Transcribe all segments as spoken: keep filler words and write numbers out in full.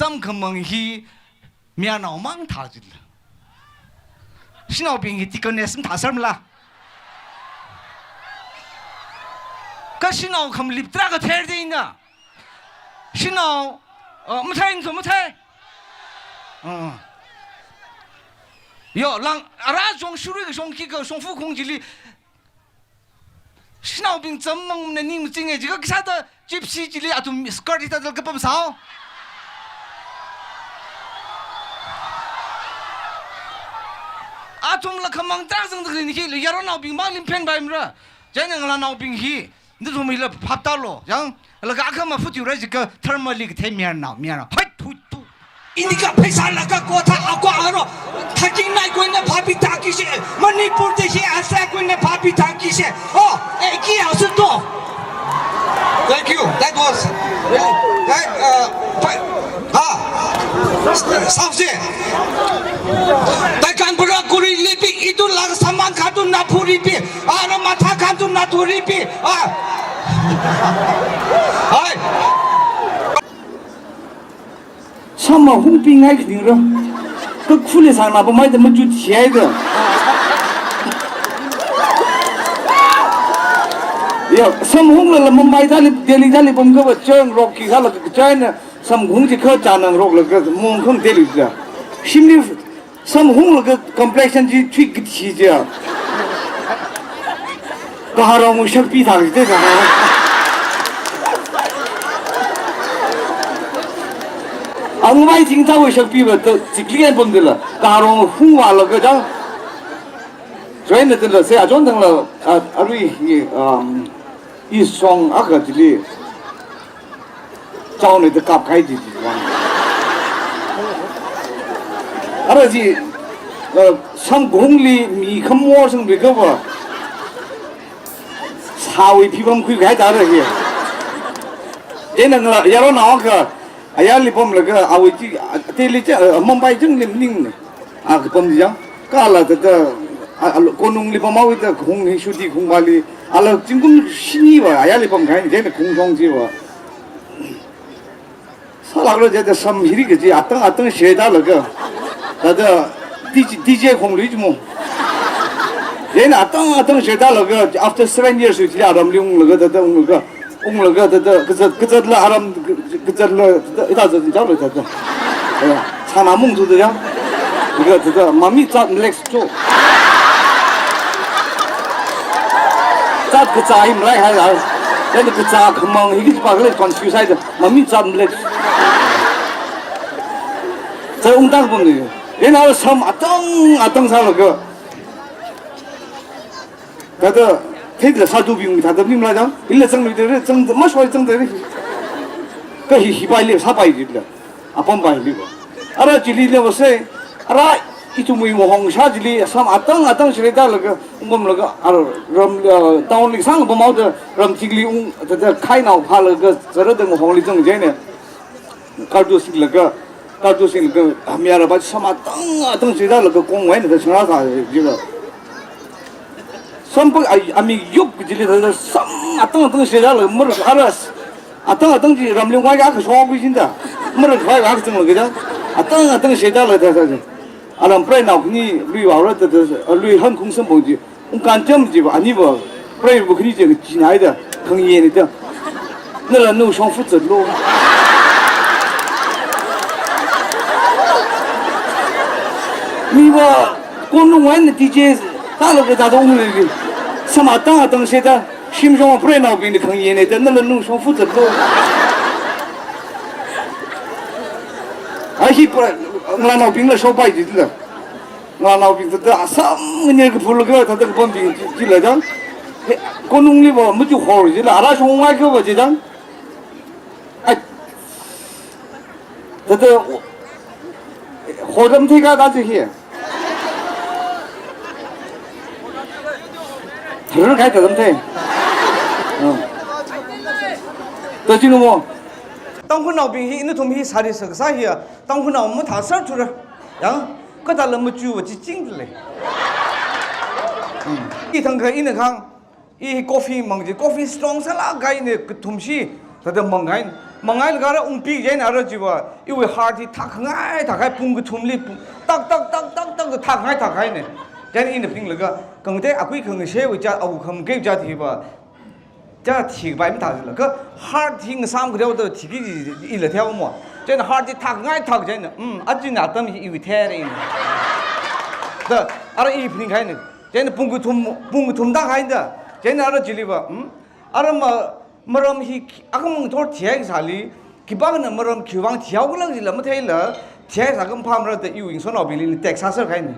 tamkhamang hi mayarnao mang thā jila. Shanaobing hi deaconess mathāsermala. Kha shanao khamalip tarākha ther dei na. Shanao, uh, mathei nso mathei. Uh. Yo, lang, ara jong shuri kashong khikha shongfa khaung chili. Shanaobing chāmmang na ning machinge jiakha kasāda gypsy chili athum skirt hithāda kapam sāo. Athumla khamang tarākha zangda khalei hi, yaronnaobing mangli maphenpaimara. Chieina ngalānaobing hi, nathum hila phap tālu, yang, laga akhama futu rai jiakha thermally kathei mayarnao, mayarnao. Hai, thui, tu. Ini ka pheisā laga kotha akwa aro. Thaking nai koina phabi thaki she. Manipur de she asa koina phabi thaki she. Oh, eh, ki asu to. Thank you. That was, that, uh, pa-, ha. Sabse. Takan bura kuri lipi itu laga saman katu na puri pi. Ara matha katu na turi pi. Ah. Hai. Samma hungpingai khaningra. Kakhuli sāna pamai da machut shiai da. Ya, samhung la la Mumbai thāli, Delhi thāli pamkapa chang rock ki khala ka chang na samhung jiakha chānang rock laga mong khang Delhi da. Shimli samhung laga complexion chi thui kathi chi. Kaharong shakpi thang chi thang. Angmai thing thao shakpi ba to chikli en pom dila. Kaharong hung wa laga jang. Join na dila se ajon dang la, a, arui hi, um, I song akha chili. Chao ne te kap khai ji ji wang. Ara ji, uh, samgongli mi khamor sang bi kapa. Sawi phibam khui khai ta ra hi. Ena ngala, yaronao akha, ayarli pamlaga, awui chi, a, teli cha, uh, Mumbai chang lim ning ne. A, kapam jang. Kala thāda, a, a, konungli pamhaoda khaung hi shuti khaung bali. Ala zingkum shini va, ayarli pamkahai, jena khaung shong chi va. Sālakra jada sam hiri kaji, atang, atang sheda laga. Thāda, D J, D J khong lui jimo. Jena atang, atang sheda laga, after seven years, uchi aramli unglaga, thāda unglaga. Unglaga thāda, kazat, kazatla aram, kazatla thāda, ita zat jao la thāda. Ya, chana mung tu ya. Laga thāda, mami zat mlek cho. Zat kaza hi mlai hai la. Then kaza khamang hi kipa kale confuse hai da. Mami zat mlek. Zat ungtang pun ni. Then ala sam atang, atang sālaga. Thāda, theila sādubing thāda nim la jang, ila zang lui de re, zang, mashwai zang de re. Ka hi, hi pai le, sā pai de la. Apam pai le ba. Ara chili le ba se, ara ithumwui ngahong shā chili, sam atang, atang shirei da laga, ungpamlaga, ara ram, ah, town li sang pamhaoda, ram chikli ung, thāda khainao phālaga, zara da ngahongli zang jai ne. Kardu singlaga, kardu singlaga, ah, mayara ba sam atang, atang shida laga kongwui eina da shangra sa jila. Sam pa, ai, ami yuk jili da sam atang, atang shida laga mar aras. Atang, atang ji ramling wai ga ka shong kui jinda. Mar wai ga ka zang laga jang. Atang, atang shida laga da sa. Alam prai nao ni lui wa ra da da, lui han kung sam bong ji. Ungkan cham jiva, aniva, preiva khani je kachinai da, khangayei ni da. Nala nu shongfa zatlo. Miva, konungwui eina D J, thālaga thāda ungli li. Sam atang atang shida, shim shong preinaobingli khangayei ni da, nala nu shongfa zatlo. Ahi pra, ngalānaobingla shopai jila. Ngalānaobing thāda asam nyer kaphulaga thāda kapambing ji, jila jang. He, konungliva machu hor jila, ara shongwui kava ji jang. Ai. Thāda, hordam thei ka da ji hi. Thar khai thādam thei. Ah. Ta ji nu mo. Tangkhulnaobing hi, nathum hi sari saksa hi ya. Tangkhulnao mathāser thura. Yang, kathāla machuva chi chingdalei. Hmm. I thangkha ina khang, i coffee mang ji, coffee strong sālak kahai ni kathum shi, thāda mang kahai. Mangailaga ara ungpi chieina ara chiva, iwui heart hi thakngai thakhai pung kathumli pung, tak, tak, tak, tak, tak, thakngai thakhaina. Chieina ina phaninglaga, khangatei akui khangashiwui chā, awui khamkei chā thiva, chā thikhavai mathāsila, kha heart hi ngasām khareo da thiki ila theihaowa mo. Chieina heart hi thakngai thak chieina, um, achina atam hi iwui theira ina. Da, ara i phaninghaina. Chieina pung kathum, pung kathum thakhaida. Chieina ara chiliva, um, ara ma, maram hi khi-, akhamang thor thihai kasāli, khipākhana maram khiwuivang thihaokhala jila matheila, thihai sākha phāmara da iwui ngasotnaobingli text sāserhaina.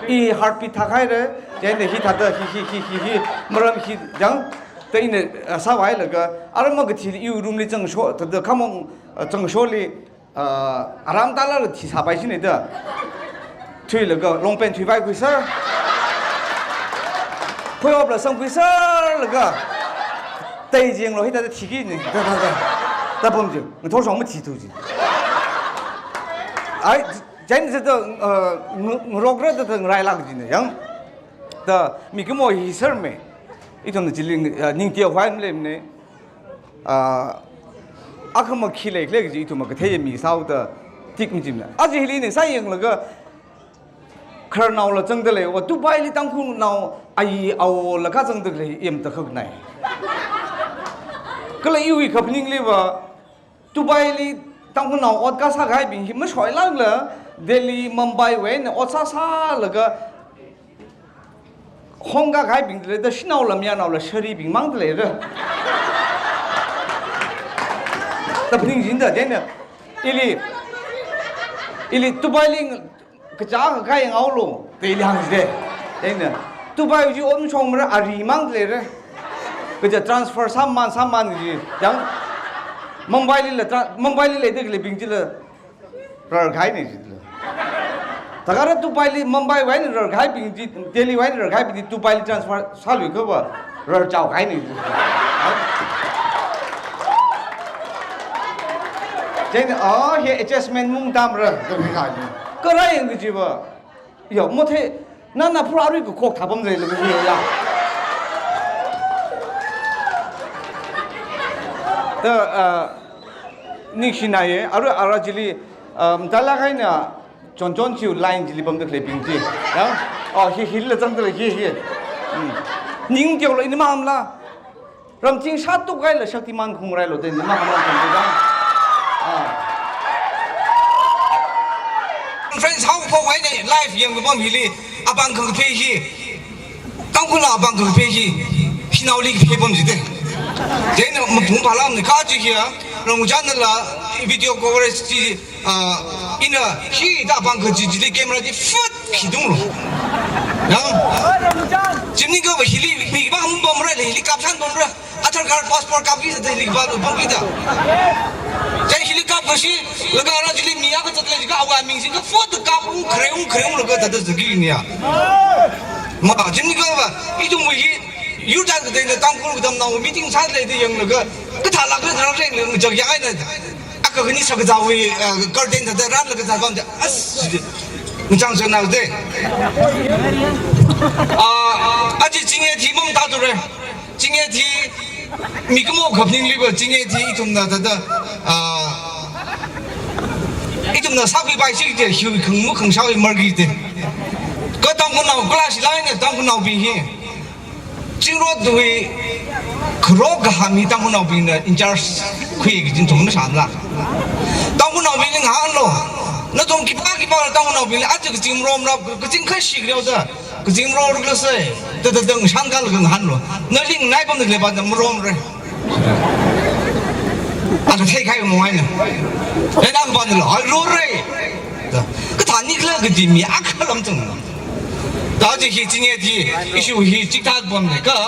I heartbeat thakhaira, chieina hithāda hi, hi, hi, hi, hi, maram hi jang, da ina, ah, sāvāhailaga, ara makathili iwui room li zangsho, thāda khamong, ah, zangsholi, ah, aram tala thi sāpai shina da. Thuilaga, long pant thuipai khuiser. Phoyopla samkhuiserlaga. Tei jinglo hithāda thiki ni. Da, da, da. Da pam ji. Ngathor shong mathithu ji. Ai, chieina sāda, ah, ng-, ngarokra da, da ngarailāk jina. Yang. Da, mikumo hi serme. Ithumna chili, ah, ningteo hwai maleimana. Ah, akhama khi leikhala kaji ithumva kathei mi sāhaoda tik machimana. Aja hili ina sāyanglaga, khararnaola zangda leiva, Dubai li Tangkhulnao ayi awo laga zangda lei, em ta khaknai. Kala iwui kaphaningliva, Dubai li Tangkhulnao ot kasā kahaibing hi mashoilākla, Delhi, Mumbai wui eina ot sāsālaga, hong kahaibing leida, shanao lam yanaola sharibing mang leira. Da phaning jinda, chieina, ili, ili Dubai li kachā kakai ngaolu, da ili hāngda. Chieina, Dubai ji om shongmara ari mang leira. Kaja transfer sāman, sāman ji. Yang, Mumbai lila tra-, Mumbai li leida khaleibing chila rarkahaina jitla. Thakha ara Dubai li Mumbai wui eina rarkahaibing ji, Delhi wui eina rarkahaibing ji Dubai li transfer sāluiakhava rarchaokahaina ji. Chieina, ah, hi adjustment mung tamra, da phaninghai. Kha rāyang kajiva, yo, mathei, nana phura arui kakhok thapam leila kaji ya. Da, ah, ningshinaiya, ara, ara chili, ah, mathālāk eina, chonchon chiwui line chili pamda khaleibing chi. Ya? Oh, hi, hila zangda lei, hi, hi. Hmm. Ningteolo ina mamla. Ramching shātukkahai la Shaktiman khungrailo da ina mamla zangda. Ah. Friends, hao pho wai ne, live yangkapam hili, apāng kaphei hi. Tangkhulnao apāng kaphei hi, hinaoli kaphei pam jite. Chieina mapung phalamna kaji hiya, Rongchanla video coverage chi, ah, ina hithā apāng kaji chili camera chi fut khidunglo. Yang? Chimningkava hili, mi ba hum pamra le, hili kapshan pamra. Aadhaar card, passport kapki sāda hili ba pamki da. Chieina hili kapkashi, laga ara chili mi akha zatle jiakha awui ming singkha fut kap ung kharei ung kharei unglaga thāda zaki niya. Ma, chimningkava, ithumwui hi, yurda kateina Tangkhul katamnao meeting sāda leida yanglaga, kathālāk kathālāk renglaga ngachak yang eina. Akha khani shakazāwui, ah, curtain thāda ranlaga zāpam da. As, ngachang chana de. Ah, aja Chingye thi mamda ture. Chingye thi, mikumo kaphaningliva Chingye thi ithumna thāda, ah, ithumna sākhuipai shite, hiwui khangmu khangshaowui markite. Kha Tangkhulnao, kala shilāk eina Tangkhulnaobing hi. Zingrotwui kharok kahāng hi Tangkhulnaobingna in charge khui kaji ithumna shānla. Tangkhulnaobingli ngahānlo. Nathum khipā khipā Tangkhulnaobingli aja kazing romra, kazing khashi khareo da. Kazing ro ruk la sai, da da da ngashan kal kang hanlo. Na ling nai pam da le ba da marom re. Aka thei khai mo ai na. Ai nang ba da lo, ai ro re. Da. Kathā nikla kadi mi akha lam tang. Da ji hi Chingye thi, issue hi chithā pam ne ka.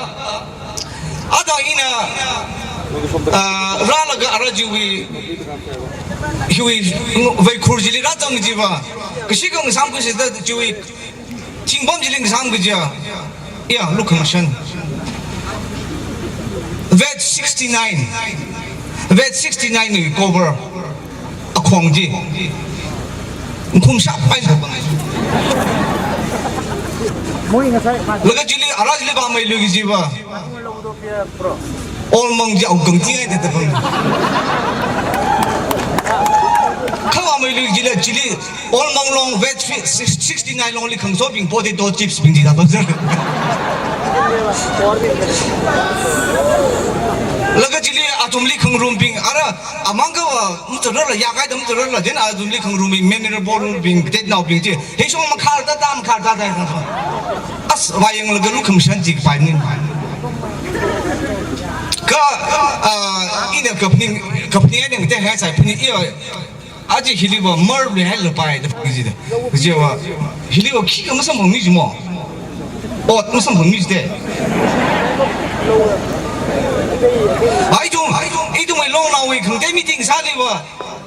Ada ina, ah, rālaga ara chiwui, chiwui, vai khur chili rāzang jiva. Kashi kang sam kashi da chiwui, Chingbam chili ngasām kaja. Ya, look mashan. Vet sixty-nine. Vet sixty-nine ni cover. Akhong ji. Ngkhum shap pai sa bang. Laga chili, ara chili ba mai lu ki ji ba. Old Monk ji aokang tingai de tapang. Khawa mai lui jila chili Old Monk long veg fi-, six-, sixty-nine longli khangsobing potato chips bing ji tapang sir. Laga chili athumli khangarumbing ara amang kawa mutara la yakai da mutara la jen athumli khangarumbing mineral bottle bing tet nao bing ji. Hei shong makhar ta ta makhar ta ta. As wayang laga lu khamshan ji pai ni. Ka, ah, ina kapning, kapning ina ngate hai sai pini iya, aji hiliwa mar le hai le pai da pini ji da. Jiwa hiliwa khi ka masam hongni ji mo. Ot masam hongni ji de. Ai jong, ai jong, i jong mai long na wei khang de meeting sāliwa.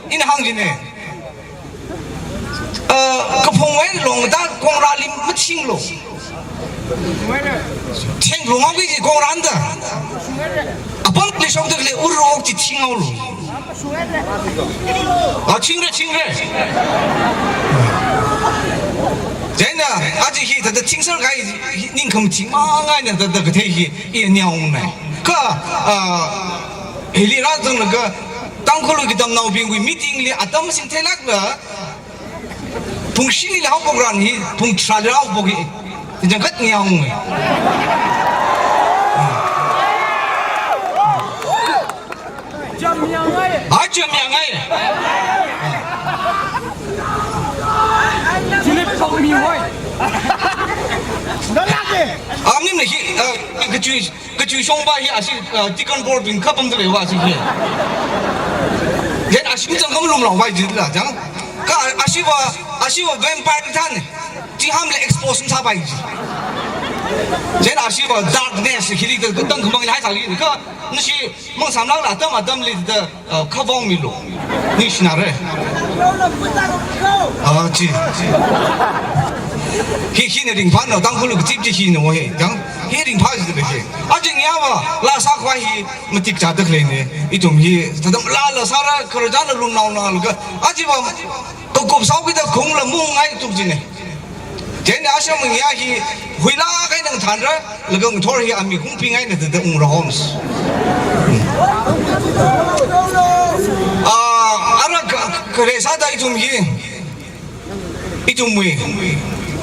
Ina hāng ji ne. Uh, kaphung wai long da kongra lim maching lo. Cheng lo ngau ji kongra da. Apam le shok de le ur ok ji ching lo. A ching re, ching re. Jaina, aji hi tada ching sar kai ning kam ching ma ngai na tada ka thei hi i nyong nai. Ka, uh, hili ra zang laga Tangkhul ki damnaobing wui meeting li atam sing thelak la. Pung shini le haophok ran hi, pung tharā le haophok hi. Jangkat ngiang. Jam yang ai. Ah, jam yang ai. Philip Tongmi woi. Don't like it. Am nim le hi, uh, kachui, kachui shongpa hi ashi, uh, Deacon Board bing kapam de le wa ashi hi. Then ashi mi jang kam lum long wai ji la jang. Ka ashiwa, ashiwa vampire than. Chi ham le expose sāpai ji. Then ashiwa darkness hili ka tang khamang le hai sāli ka. Nashi mang samlang la atam atam li da, uh, khavong mi lo. Ni shinare. Ah, chi. Hi hi ne ringphā no, Tangkhul ka chip chi hi no he. Jang, hi ringphā ji de he. Ajing ya wa, la sākhwa hi, matik cha de le ne. Ithum hi, tadam la la sāra, karajan la lum nao na lo ka. Aji wa, Ka kup sao kita kung la mung ngai tuk jine. Jene asham ya hi huila kai nang thanra, laga ngthor hi ami kung pingai na da ung ra homs. Ah, ara ka, kare sa da ithum hi. Ithum wi.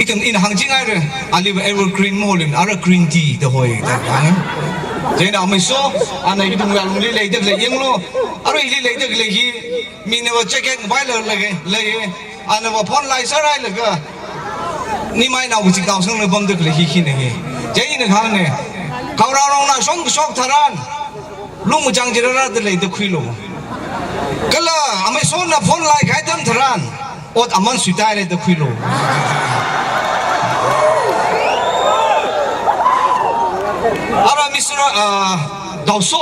Ithum ina hāng jingai re. Ali ba evergreen molin, ara green tea da hoi da. Jene ami so, ana ithum ya lung li lei da le yeng lo. Ara li lei da le hi. Mina wa check bai la lage, lage. Ana wa phone lai sarai laga. Ni mai nao chik tao sang le bam de le hi hi ne he. Jai ne khang ne. Kau ra rong na shong shok tharan. Lung mu jang jira ra de le de khui lo. Kala, amai so na phone lai kai tam tharan. Ot aman sui tai le de khui lo. Ara Mister, ah, Dao So.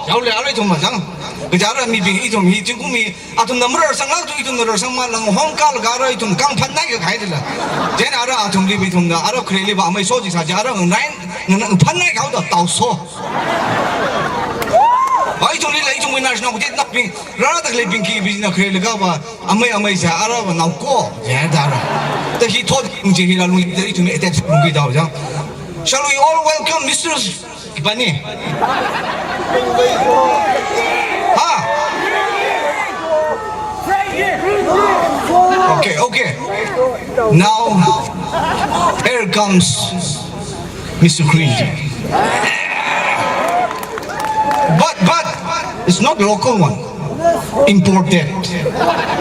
Yau le ara ithum ma jang. Kajara mi bing ithum hi jing kumi. Athumna marar sanglak tu ithumna rar sangma lang hong kal ga ara ithum kang phan nai ka khai dila. Jen ara athum li ithumna ara khre li ba amai so ji sa ja ara ngai ngai phan nai kau da tau so. Ba ithum li la ithum wina shna kutit na ping ra tak le ping ki bi na khre li ga ba amai amai sa ara ba nau ko. Ja da ara. Ta hi thot ji hi la lung ji ithum etep lung ki dau ja. Shall we all welcome Mister Bani. Ha? Okay, okay. Now, here comes Mister Green. But, but, it's not local one. Imported.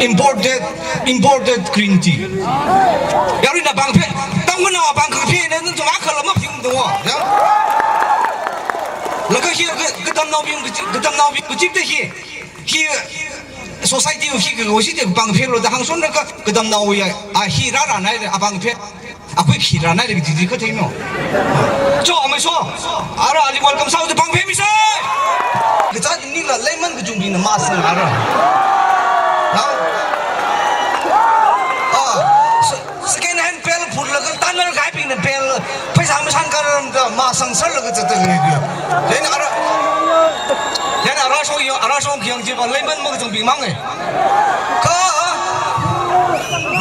Imported, imported green tea. Yarina bangphe, tanguna bangphe ne nung akhala ma phing do. Laga hi ka, ka damnaobing, ka damnaobing ka chip te hi. Hi society hi ka oshi te bangphe lo da hāngson ka, ka damnao ya. A hi rara nai le abangphe. Akui khi rana de jiji ka thei no. Cho, amai so. Ara ali welcome sao de bangphe mi sai. Ka cha ni la lemon ka jung bi na ma sang ara. Ha? Ah, se-, second hand bel phur la ka tanner kai ping na bel. Phaisa ma sang ka ram ka ma sang sar la ka cha ta le. Then ara. Then ara so yo, ara so kiang ji ba lemon ma ka jung bi mang e. Ka.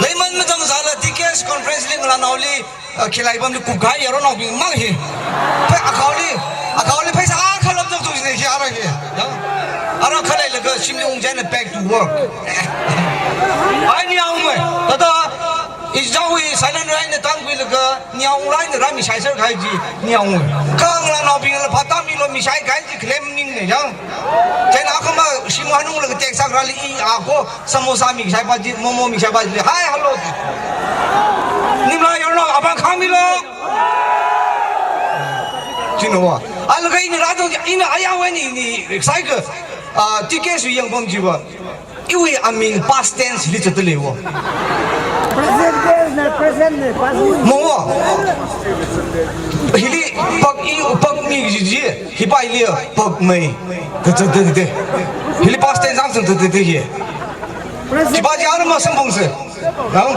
Lemon ma jung sa la D K S conference li ngala nao li. Ah, khilai bam li kup khai yaro nao bing mang hi. Phe akhaoli, akhaoli phaisa akha lam jok tu Hi ara hi, ya. Ara khalei laga shimli ungchina back to work. Ai niya ungwe. Tata, ijawi silent rain na tangkhuilaga, niya ung rain na rami shai ser khai ji, niya ungwe. Kang la nao bing la pata mi lo mi shai khai ji claim ning ne, ya. China kama shim hanung laga tek sak rali i ako, samosa mi shai pa ji, momo mi shai pa ji. Hi, hello. Nimla yorno, apa kami lo. Chino wa. Alaga ina rado, ina ayawe ni, ni, sai ka, ah, T K S U yang pam jiwa. Iwi aming past tense li chatale wa. Present tense na, present na, past tense. Mo wa. Hili pak i, pak mi ji ji. Hi pa ili pak mai. Te, te, te, te. Hili past tense ang sang te, te, te, hi. Present. Hi pa ji ara ma sambung se. Yang.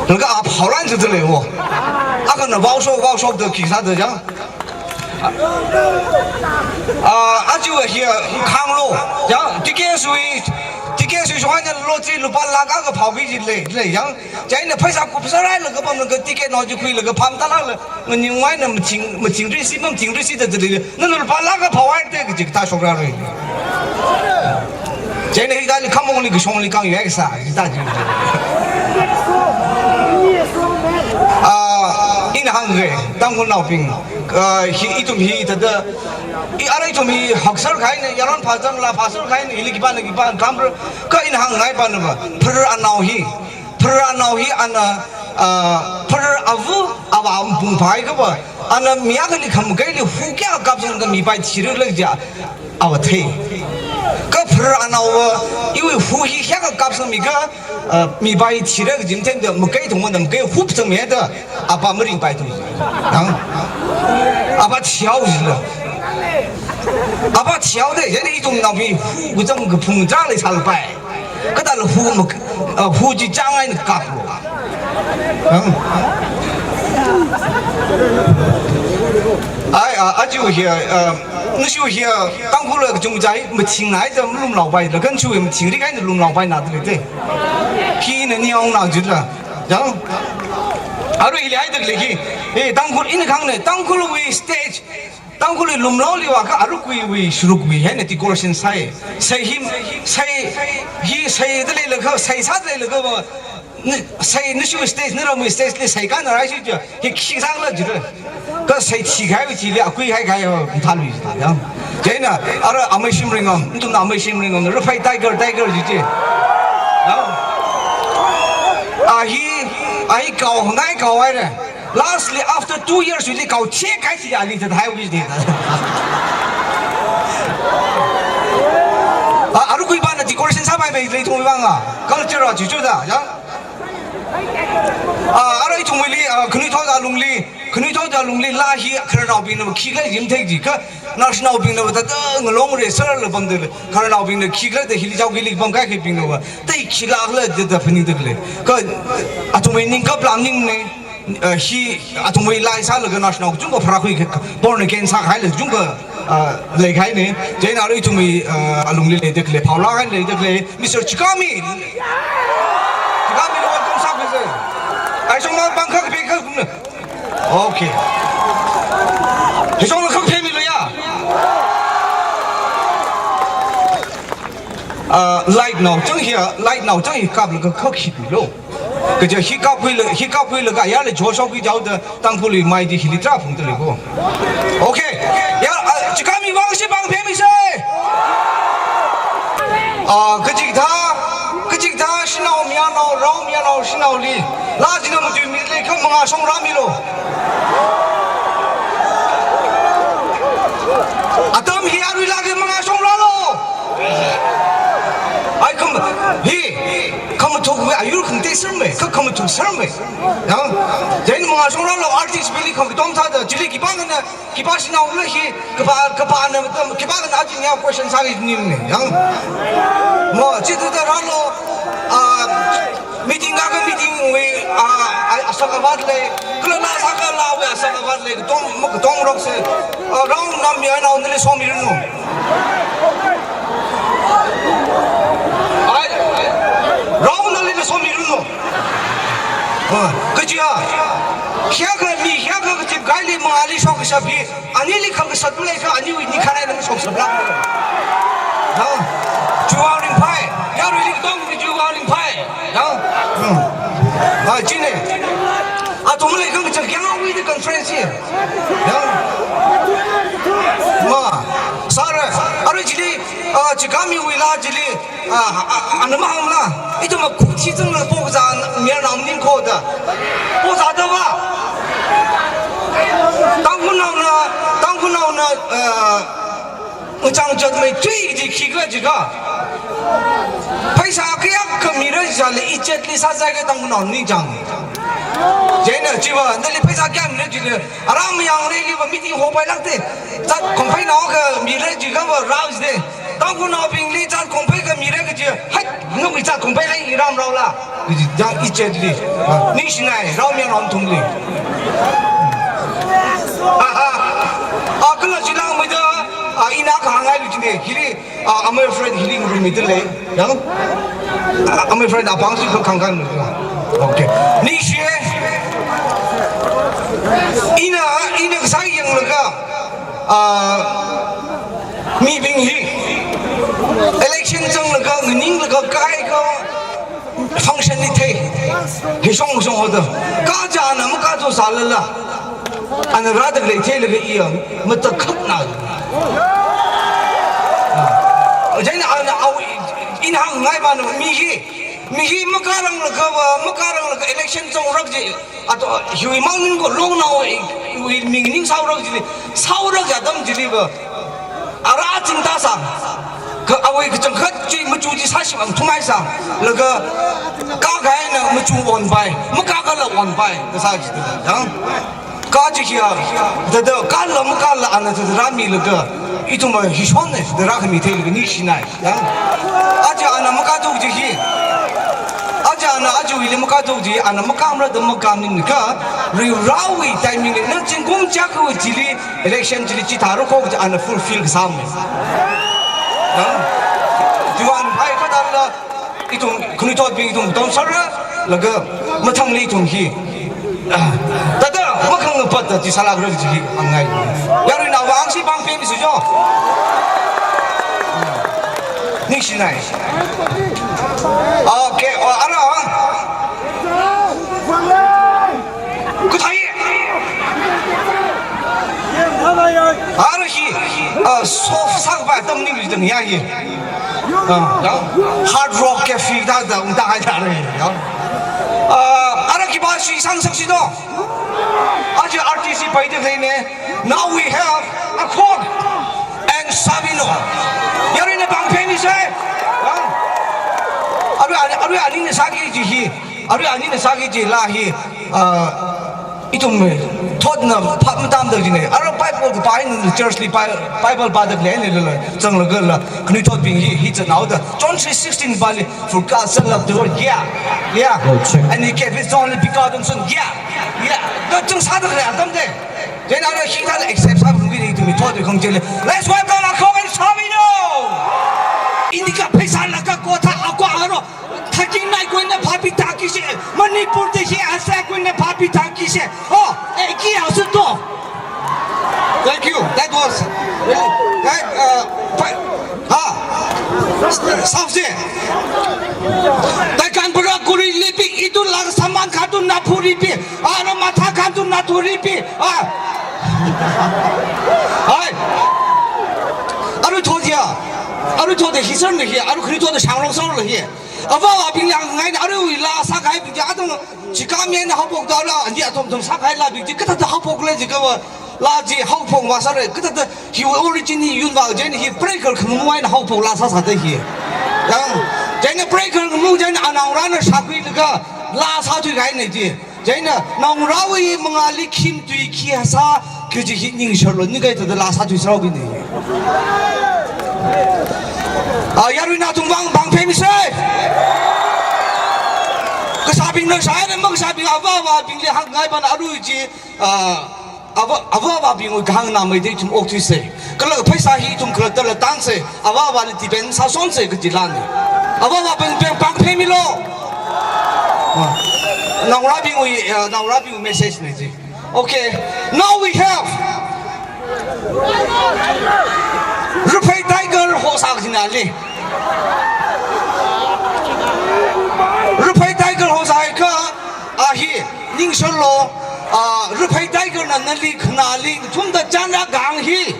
Laga ap haulan chatale wa. Aka na vau shok, vau shok da ki sa da jang. Ah, aji wa hi khanglo. Yang, T K S U, T K S U shong na lo chi lupa laga ka phau ki ji le, le, yang. China phaisa kup sarai laga pam laga ticket no ji khuilaga pham tala la. Ngani ngai na maching, maching risi, maching risi da ji le. Nana lupa laga phau ai te ka ji ta shok ra re. China hi dali khamong li kashong li kang yu ai sa, ji ta ji. Ah, ina hang ge, Tangkhul naobing. Ah, hi ithum hi tada, i ara ithum hi haksar khai ne, yaron phasar la phasar khai ne, ili kipa ne kipa kamra, ka ina hang ngai pa ne ba, phara anao hi, phara anao hi ana, ah, phara avu, ava ampung phai ka ba, ana mi akha li kham kai li hu kya kap sang ka mi pai thira lak ja, ava thei. Ka phara anao wa, iwi hu hi kya ka kap sang mi ka, ah, mi pai thira ka jim theng da, makai thong da, makai hup sang mi da, apa maring pai thong. Nang? Apa thiau jila. Apa thiau de, yani ithum naobing hu ka jam ka phung ja le sal pai. Kata la hu mak, ah, hu ji chang ai na kap lo. Hang? Ai, ah, aji hi, ah, nashi hi, Tangkhul la kachung jai, maching ai jam lum lau bai, la kan chu maching ri kai lum lau bai na de te. Ki na ni ong na jut la. Jang. Aru ili ai de le ki. Eh, Tangkhul in khang ne, Tangkhul wi stage. Tangkhul lumlao liwa ka arukui wi shurukui hai na decoration sai. Sai him, sai, hi sai da lei laga, sai sa da lei laga ba. Ni, sai ni shu stage, ni ramui stage li sai ka na rai shi ja. Hi khi sang la jira. Ka sai chi khai wi chi li akui khai khai ba, thalui ta ya. Jaina, ara amai shim ringam, ntum na amai shim ringam, rafai tiger, tiger ji ji. Ya. Ahi, ahi kau, ngai kau ai re. Lastly, after two years, we kau check kai si ali ta hai wi de. Ah, arukui ba na decoration sa bai bai lei thong wi bang a. Culture a chuchu da, ya. Ah, ara ithum li, ah, khanui thao da lungli, khanui thao da lungli la hi khararnaobing na khi kai jim thei ji ka. National bing na ba ta ta ngalong re sar la bam de le. Khararnaobing na khi khala de hili jao gili bam kai khi bing na ba. Tai khi la la de da phaning de le. Ka athumwui ningkap la ning ne, eh, hi athumwui lai sa la ka national chung ka phara khui ka born again sa khai la chung ka, ah, lei khai ne. Jaina ithumwui, ah, alungli lei de le, phao la khai lei de le. Mister Chikami. Chikami lo welcome sa khai se. Ai song ma bang kha pe kha kum na. Okay. Hi song la khak thei mi lo ya. Ah, light nao chang hi, light nao chang hi kap la ka khak hi lo. Ka ja hi kap khui la, hi kap khui la ka ya le jo shok khui jao da Tangkhul li mai di hi li tra phung ta le ko. Okay. Ya, ah, Chikami wang shi bang phe mi se. Ah, kachik tha, kachik tha, shinao, mianao, rao, mianao, shinao li. La jina mutui mi le kham manga shong ra mi lo. Atam hi arui la ke manga shong ra lo. Ai kham, hi, kham thuk me, ayur kham te sir me, ka kham thuk sir me. Ya, jain manga shong ra lo, artist bili kham tom tha da, chili ki bang na, Kipa shinao la hi, kipa, kipa na, kipa na aji nya question sa ni ni ne. Yang. Mo, chi tu ta ra lo, ah, meeting ka ka meeting wi, ah, ah, asang avat le, kala na sa ka la wi asang avat le, tong, mo tong rok se, ah, rong nam ya na on le so mi no. Ai, rong na le so mi no. Ah, kaji ya. Hiyākha mi, hiyākha kachip kahaili mangāli shok kashap hi, anili khangkasat maleikha, aniwui nikhanai nang shokshap lāk. Ha? Chiwui vang ringphai, yaruili katonga chiwui vang ringphai. Ha? Hmm. Ha, chine. Athum leikha kachang yangwui the conference hi. Ha? Ma, sāra, arui chili, ah, Zingkamiwui laa chili, ah, ah, ah, ana mahāngla, ithum ma khuishi zangla pokazā mayarnao maningkho da. Pozāda va. Tangkhulnaona, Tangkhulnaona, ah, ngachang zatmeithui chi khikhala jiakha, pheisā kayākha mira jilala, ichatli sāsai kha Tangkhulnao ningchāng. Chieina chiva, nali pheisā kayākha mira jilala, ara mayang rili va meeting hopailākte. Zat khongpheinaokha mira jiakha va rao jide. Tangkhulnaobingli zat khongphei kha mira kaji, hai, nawui zat khongphei hai iram raola. Kaji, ya ichatli. Ningshinai, rao mayarnao nathumli. Aha. Ah, kala chilangmeida, ah, ina kahāngngai lu chine, hili, ah, amei friend hili ngarummeida lei. Yang? Ah, amei friend apāng si kha khangkhan. Okay. Ningshi. Ina, ina kasā yanglaga, ah, mibing hi election zanglaga, nganinglaga, kaikha function ni thei. Hi shong shong hoda. Kaja ana makato sālala, ana rāda leitheilaga iya matakhakna. Ah. Chieina ana au, ina hāngngai ba no, mi hi, mi hi makaranglaga va, makaranglaga election zangrak ji, ato, hiwui mang ningkho longnao, i, i, mi ning sārak jili, sārak atam jili va, ara chingta sāng, kha awui kachangkhat chi machu chi sāshimang thumai sāng, laga kakahaina machu onpai, makakala onpai, kasā jida, yang? Kaji hiya, thāda kala makala ana thāda rāmilaga, ithum hi shonne, thāda rākhami theilaga ningshinai. Yang, aja ana makato kaji hi. Aja ana aja hili makato kaji, ana makamra da makamningkha, riu raowui timing li, na zingkum chak kaji chili, election chili chithāra kho kaji ana fulfill kasāmi. Yang, chiwui vang phai khatāla, ithum khanuithotbing ithum tong sāra, laga mathangli ithum hi. Ah, thāda, makhangapata chi sālākra kaji hi hāngngai. Yaruinaowui vang si pāng phemisi jo. Ningshinai. Okay, oh, ara. Kathā ye. Ara hi, ah, soft sākapai atam ni lu tang ya hi. Ah, ya. Hard Rock Cafe da da, da hai da re, ya. Ah, ara khipā shi sāngasaksi do. Aja R T C paida leine. Now we have Akhok and Sabino. Yaruina pāng phemisa. Ya. Arui, arui anina sāki kaji hi. Arui anina sāki kaji laa hi. Ah, ithum thotna phat matamda jine. Ara Bible kapā eina church li Bi-, Bible pāda leine lala, zanglagala, khanuithotbing hi, hi zanaoda. John three sixteen pāli, "For God so loved the world." Yeah. Yeah. Oh, check. "And he gave his only begotten son." Yeah. Yeah. Da zang sāda khalei atam de. Then ara hithāla accept sāphalungki ni ithum thotda khangachei le. Let's welcome Akhok and Sabino. Ini ka pheisā laka kotha akwa aro. Thaking nai koina phapi thaki she, Manipur te she asa koina phapi thaki she. Oh, eh, ki asu to. Thank you. That was, that, uh, pa-, ha. Sabse. Takan pura kuri lipi itu lang saman katu napuri pi. Ano matha katu naturi pi. Ah. Hai. Aru thodia. Aru thode hisan le hi. Aru khri thode shangrong sor le hi. Avāvābingli hāngngaina, aruiwui laa sākahaibing chi atam, Zingkam eina haophokda la, ani atam atam sākahai laabing chi, kathāda haophok le jiakha va, laa chi haophok masāra, kathāda hiwui origin hi yun va, chieina hi breaker khangamu eina haophok laa sāsāda hi. Yang, chieina breaker ngamu chieina anaongarāna shākhuilaga, laa sāthuikahaina chi. Chieina, naongarāwui mangāli khim tui khi hasā, kaji hi ningsharlo, ni kathāda laa sāthui sāraobing ni. Ah, yarui nathum vang pāng phemisa. Kashābingna shāhaina, makashābing avāvābingli hāngngai pana arui chi, ah, avā, avāvābingwui kahāngna meida ithum okthuisa. Kala pheisā hi ithum khalattala tānsa, avāvāli depend sāsonsa kaji laana. Avāvābing pāng, pāng phemilo. Ah, naongarābingwui, ah, naongarābingwui message na chi. Okay, now we have Ruphei Tiger hosa kajina li. Ruphei Tiger hosa hai kha, a hi, ningsholo, a, Ruphei Tiger na nali khanali, thumda chānra gang hi.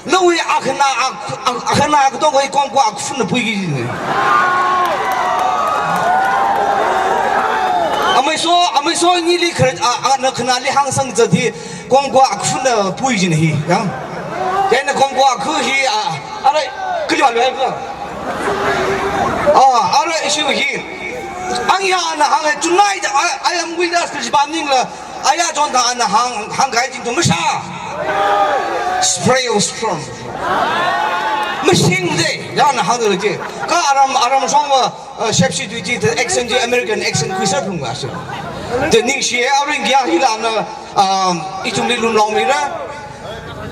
Nawui akhana, ak-, ak-, akhana akatong koi kongkwa akhafuna puiki jine. Ameiso, ameiso nili khare, a, a, na khanali hangsang zat hi, kongkwa akhafuna pui jine hi, ya. Chieina kongkwa akha hi, a, ara, kali alu ai ko. A, ara issue hi. Ang ya na hang, tonight, I, I am with us, kaji ba maningla, aya chonda ana hāng, hāngkahai chingthu masha. Spray of storm. Mashing de, ya ana hāngda lei chi. Kha aram, aram shongva, uh, shepshi tui chi, the accent chi, American accent khuisā phung la shi. The ningshi e, aring ya hi la na, um, ithumli lumlong mira.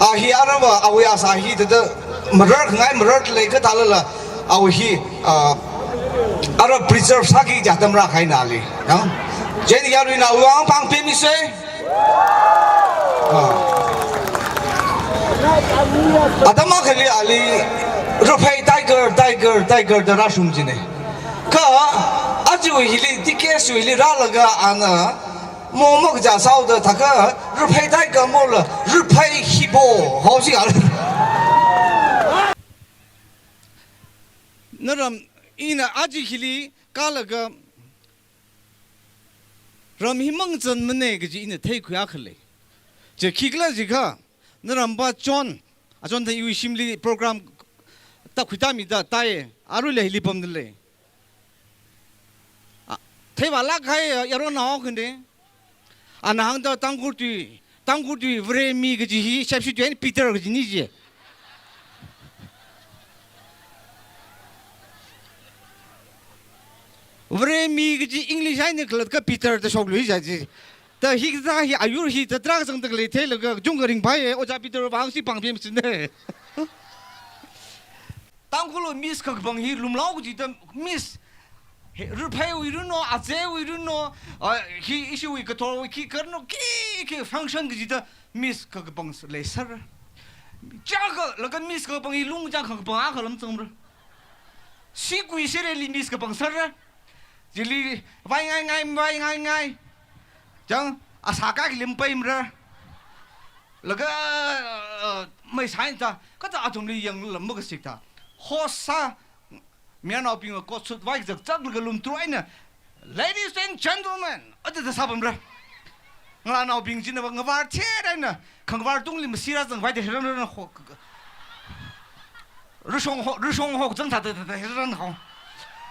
A hi arava, awui asa hi, thāda, marar khangai, marar lei kathālala, awui hi, a, ara preserve sāki ja atam rākahai nali, ya. Chieina yaruina awui vang pāng pemisa. A. Atam akhali ali, Ruphei Tiger, Tiger, Tiger da rāshung jine. Kha, aja hili, T K S U hili rālaga ana, mo makja sāhaoda thākha, Ruphei Tiger mola, Ruphei hibo, haosi al. Naram, ina aja hili kalaga, ram hi mangzanmane kaji ina theikhui akha lei. Chi khikhala jiakha, naramva chon, achon thāda iwui shimli program tākhui tāmida tāi, aruila hili pamda lei. A, theiva lākkahai, a, yaronao khande. Ana hāngda Tangkhul tui, Tangkhul tui Varemi kaji hi, shepshi tui eina Peter kajina ji. Varemi kaji English eina khalatta Peter da shoklui ja ji. Da hikathā hi ayur hi da tarākha zangda khalei theilaga kachungkha ringphāya, Ojā Peter vang si pāng pemsine. Tangkhul Miss kakapang hi lumlao kajida Miss, he, Rupheiwui runo, Azeiwui runo, a, hi ishiwui kathorwui khi karno, khi, khi function kajida Miss kakapang s-, leisāra. Chākha, laga Miss kakapang hi lung chākha kakapang akha lam zangmara. Sikui sireli Miss kapang sāra. Chili vai ngai ngai, vai ngai ngai. Chang, asā kakhali mapaimara. Laga, uh, mei sain ta, kathā athumli yangla makasik ta. Host sā, mayarnaobingva coat suit vai zakzak laga lumtru eina, "Ladies and gentlemen," aja da sāpamra. Ngalānaobing chinava ngavar thet eina, khangvar tungli masi rāzang vai da hiran ran ho. Rushong ho, rushong ho zang thāda da, da hiran ho.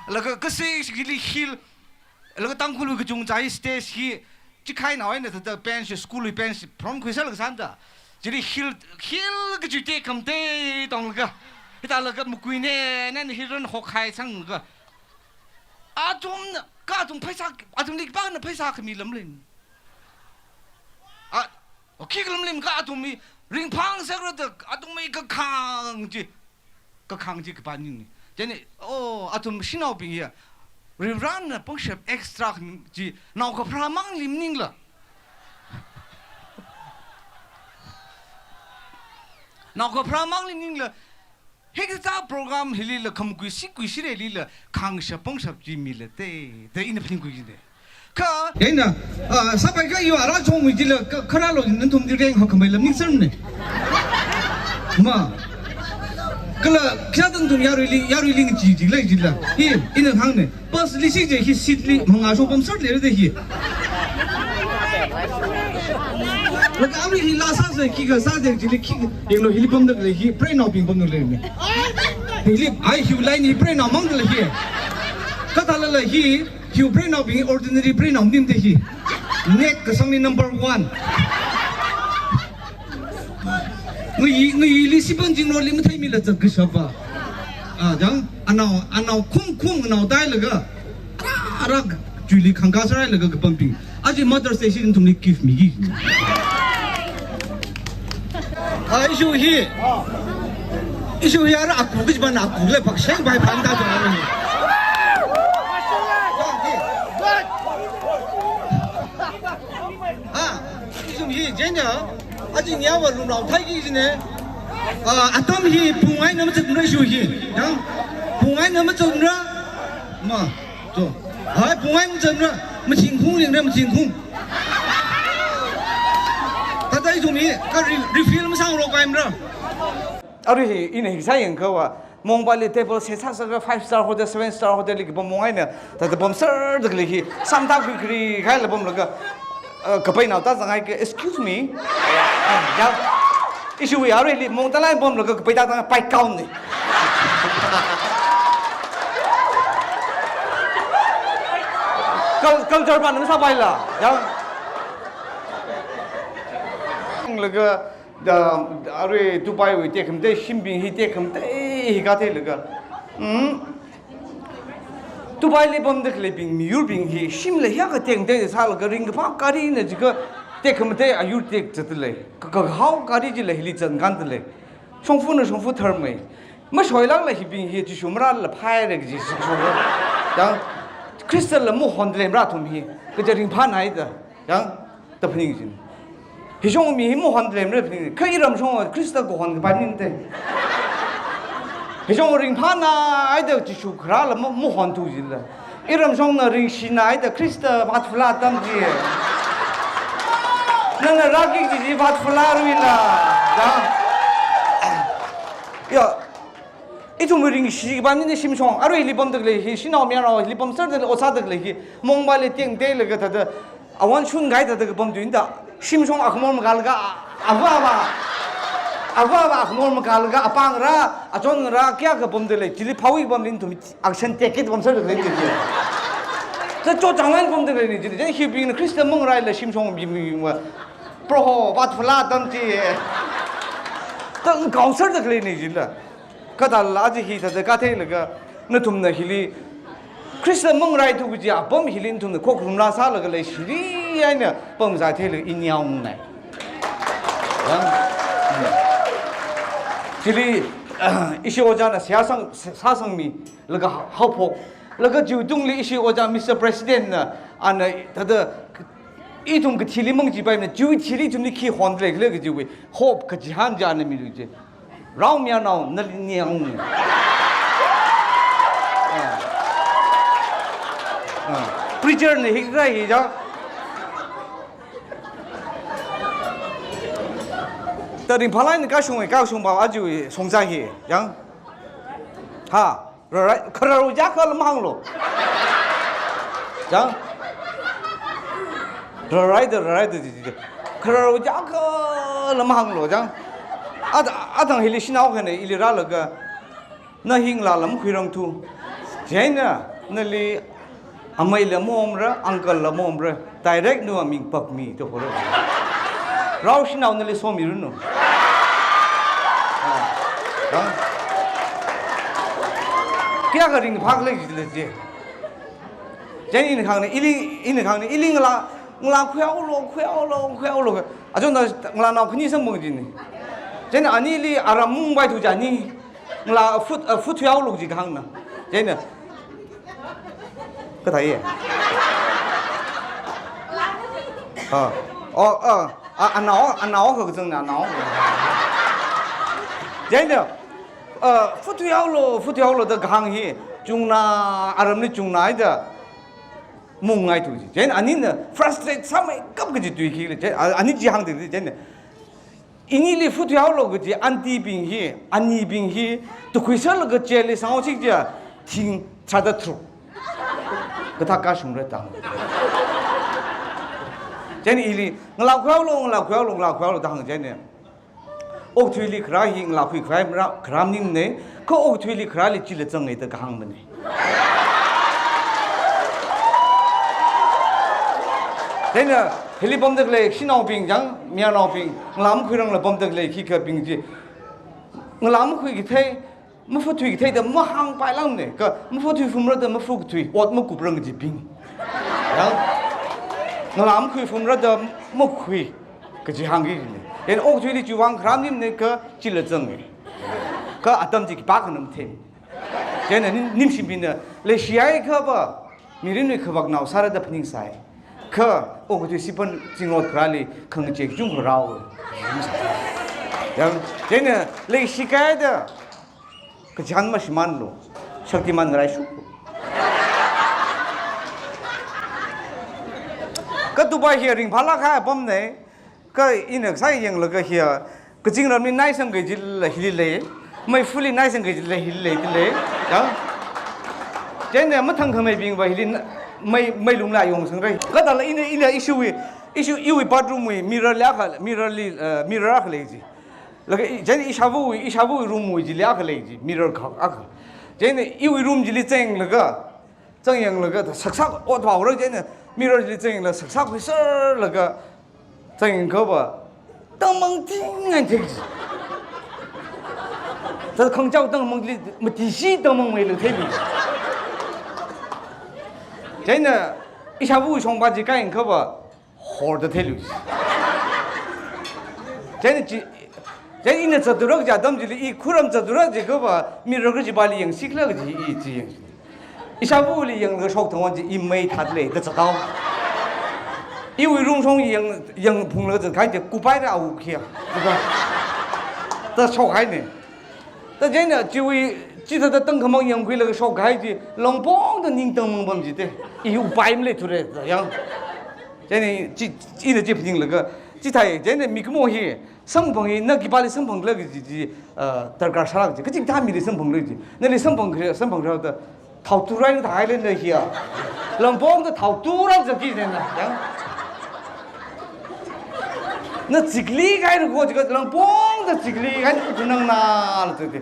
Laga kasik chili hill, laga Tangkhulwui kachungchā hi stage hi, chikainao eina thāda bench, school wui bench, prom khuisālaga sānda. Chili hill, hill kachi tekam tetonglaga. Hithālaga makuinei, nana hiran hokhai sanglaga. Athumna, kha athum pheisā, athumli khipāna pheisā khami lam lei. A, o khikha lam lei kha athum mi ringphang sākra da, athum mi kakhang chi, kakhang chi khipā ningni. Chieina, o, athum shanaobing ya, Reverend na pangshap extra khami chi, naokapharā mangli maningla. Naokapharā mangli maningla, hikathā program hilila khamkui sikui sirelila khangshap pangshap chi mila te, da ina phaningkhui jine. Kha, eina, ah, sāpai kha iwui ara chongwui chila, kha, kharalo nathumli reng hakhamei lam ningsarmane. Ma. Kala, kya tangthum yaruili, yaruili ngachi jila jila. Hi, ina hāngne. Bus li shije hi seat li mangā shong pamsar lere de hi. Laga amri hi laa sāsa khikha sāde chili khi, yanglu hili pamda lei hi, preinaobing pamda lei mi. Hili, ai hiwui line hi preinao mangda lei hi. Kathālala hi, hiwui preinaobing ordinary preinao maningde hi. Net kasangli number one. Ngayi, ngayili sipan jingroli matheimila zat kashapa. Ah, chang, anao, anao khum khum anao tailaga. Ara, ara, chuili khangkā sārailaga kapambing. Aja Mother's Day shi nathumli gift miki. Ah, issue hi. Issue hi ara aku kajibana aku le paksheng bai panda jang. Ah, issue hi. Chieina, aja nyawa lumrao thaiki jine. Ah, atam hi pung eina mazatmara ishiwui hi. Yang, pung eina mazatmara. Ma, to. Hai, pung eina mazatmara. Machingkhung ringra, machingkhung. Thāda ithum hi, kha re-, refill masāngarok kaimara. Arui hi, ina hi sāyangkha va, Mongpaili table set sāsākha five star hotel, seven star hotel li kapam mong eina, thāda pamserda khalei hi, samtak khuikharei khaila pamlaga, uh, kapainao tāzanghai ka, "Excuse me?" Ya, ishiwui aruili mong tālāk pamlaga kapai tāzang paikao ni. Cul-, culture ban masāpaila, ya. Laga, Da, da, arui Dubai wui tekhamatei shimbing hi tekhamatei hi katheilaga. Hmm. Dubai li pamda khaleibing, miyurbing hi shimla hiyākha tekhamatei sālaga ringkaphā gari na jiakha tekhamatei ayur tekzatda lei. Ka, kahao gari chila hili zangkānda lei. Shongfana shongfa tharmei. Mashoilākla hibing hi Jishu marāla phaira kaji shongfa. Da Khristala mahonda leimara athum hi. Kaja ringphānāhaida. Da. Da phaning jin. Hishong mi hi mahonda leimara phaning. Kha iramshong Khrista kahon kapai maningte. Hishong ringphānāhaida Jishu kharāla ma-, mahonthu jila. Iramshongna ringshināhaida Khrista vātphulā atam chi. Nana rāki kaji chi vātphulāluila. Da. Ya. Ithum ringshi kapai maningte shimshong, arui hili pamda khalei hi, shanao mayarnao hili pamserda lei, ot sāda khalei hi, Mongpaili tekhamatei laga thāda, awon shun kahai thāda kapam tuina da, shimshong akhamor makālaga, a-, ava ava, ava ava akhamor makālaga, apāng ngarā, achon ngarā, kayākha pamda lei, chili phawi pamli ithum action take it pamserda khalei chi. Thāda chotchānglāk pamda khalei ni chi, chieina hibingna Khrista mangareila shimshong bing bing va, Proho, vātphulā atam chi. Thāda ngaoserda khalei ni chila. Kathāla aja hi thāda katheilaga, nathumna hili Khrista mangaraithu kaji apam hili nathumna khokharum rāsālaga leishiri eina pamzā theilaga i niaunai. Yang, chili, ah, ishi ojāna seihā sāsang, sāsangmilaga haophok. Laga chiwui tungli ishi ojā Mister President na, ana thāda ithum kathili mang jipaimana, chiwui thili ithumli khi honda leikhala kajiwui hope kachihān chi ana milu ji. Rao mayarnao nali niang. Ah. Ah. Preacher na hikrai hi ja. Thāda ringphālāk eina kashung, kashung pao aja shongza hi, yang. Ha. Rarai, khararwui jiakha lam hānglu. Chang? Raraida, raraida, ji, ji, ji. Khararwui jiakha lam hānglu, chang? At-, athang hili shanao khana ili rālaga, na hi ngalā lam khuirangthu. Chieina, nali ameila maomara, uncle la maomara. Direct nawui ming pakmi to hora. Rao shanao nali somiranu. Ah, ah. Kayākha ringphālāk jila ji. Chieina ina khangna, ili, ina khangna, ili ngalā, ngalā khuihaolu, khuihaolu, khuihaolu. Achon na ngalānao khani samphang jina. Chieina anili aram mungpaithu jani. Ngalā fut, ah, fut thuihaolu ji kahāngna. Chieina. Kathāya? Ah. Oh, ah. Ah, anao, anao kazangna, anao. Chieina. Ah, fut thuihaolu, fut thuihaolu da kahāng hi. Chungna, aramli chungna haida. Mungngaithu ji. Chieina anina frustrate sāmeikap kaji tui khili. Chieina, ah, ani chi hāngda, chieina. Inili fut thuihaolu kaji aunty bing hi, anibing hi, tukhuisālaga chili sangao chik ja, thing tharāda tharuk. Kathā kashungra da. Chieina ili, ngalā khuihaolu, ngalā khuihaolu, ngalā khuihaolu da hāng chieina. Okathuili kharā hi ngalā khuikhavai mara, kharā maningmana, kha okathuili kharāli chila zangngaida kahāng mana. Chieina, hili pamda khalei shanaobing chang, mayarnaobing, ngalā makhuirangla pamda khalei khikhabing chi. Ngalā makhuikathei, mafut thuikatheida mahāngpailākmana, kha mafut thuifumrada mafut kathui, ot makuprang kajibing. Yang, ngalā makhuifumrada makhui, kaji hāngki kajina. Chieina okathuili chiwui vang kharā maningmana kha chila zanga. Kha atam chi khipākhana mathei. Chieina nim, nimshimbingna, leishihaiakhava, mirinwui khavaknao sāra da phaningsai. Kha, okathui siphan zingrot kharāli khangachei kachungkha rāhaowa. Yang, chieina leishikahaida, kachihān mashimānlu, Shaktiman ngarai shuklu. Kha Dubai hi ringphālāk kahai apamna, kha ina kasā yanglaga hi, kazingramli naisangki jilala hili lei, meifali naisangki jilala hili lei, ti lei. Yang, chieina mathangkhameibingva hili na-, mei, mei lungla yongsangra. Kha thāla ina, ina ishiwui, ishi, iwui bathroom wui mirror li akha, mirror li, eh, mirror akha lei ji. Laga i, chieina ishāvawui, ishāvawui room wui chili akha lei ji, mirror kha akha. Chieina iwui room chili zanglaga, zangyanglaga, thā saksak ot vāhaora, chieina mirror chili zanglaga, saksak huiserlaga, zangyangkhava, tangmangting eina thei ji. Thā khangachao tangmangli, matishi tangmangmeila thei ji. Chieina ishāvawui shongfa chi kāyangkhava, horda theilu. Chieina chi, chieina ina zathaora kaji atam chili, i khuiram zathaora jiakhava, mirror kachipāli yangsikhala kaji i chi yang. Ishāvali yanglaga shokthangwui chi i mei thāda leida zathaowa. Iwui room shong yang, yangphunglaga zatkahai chi kupai ra au khia. Thā shokhaina. Thā chieina chiwui, chithāda tangkhamang yangkhuilaga shokkahai chi, langpongda ning tangmang pam jite. I upai maleithura, thā yang. Chieina chi, ina chi phaninglaga, chithāi, chieina mikumo hi, samphang hi, na khipāli samphangra kaji chi, ah, darkar sāra kaji. Kachikathā mili samphanglu ji. Nali samphang kre, samphang kre thā, thao turai na thāhaile na hi a. Langpongda thao turai zatki na, yang. Na zikli kahaira ko jiakha langpongda zikli kahai kunang nala zatki.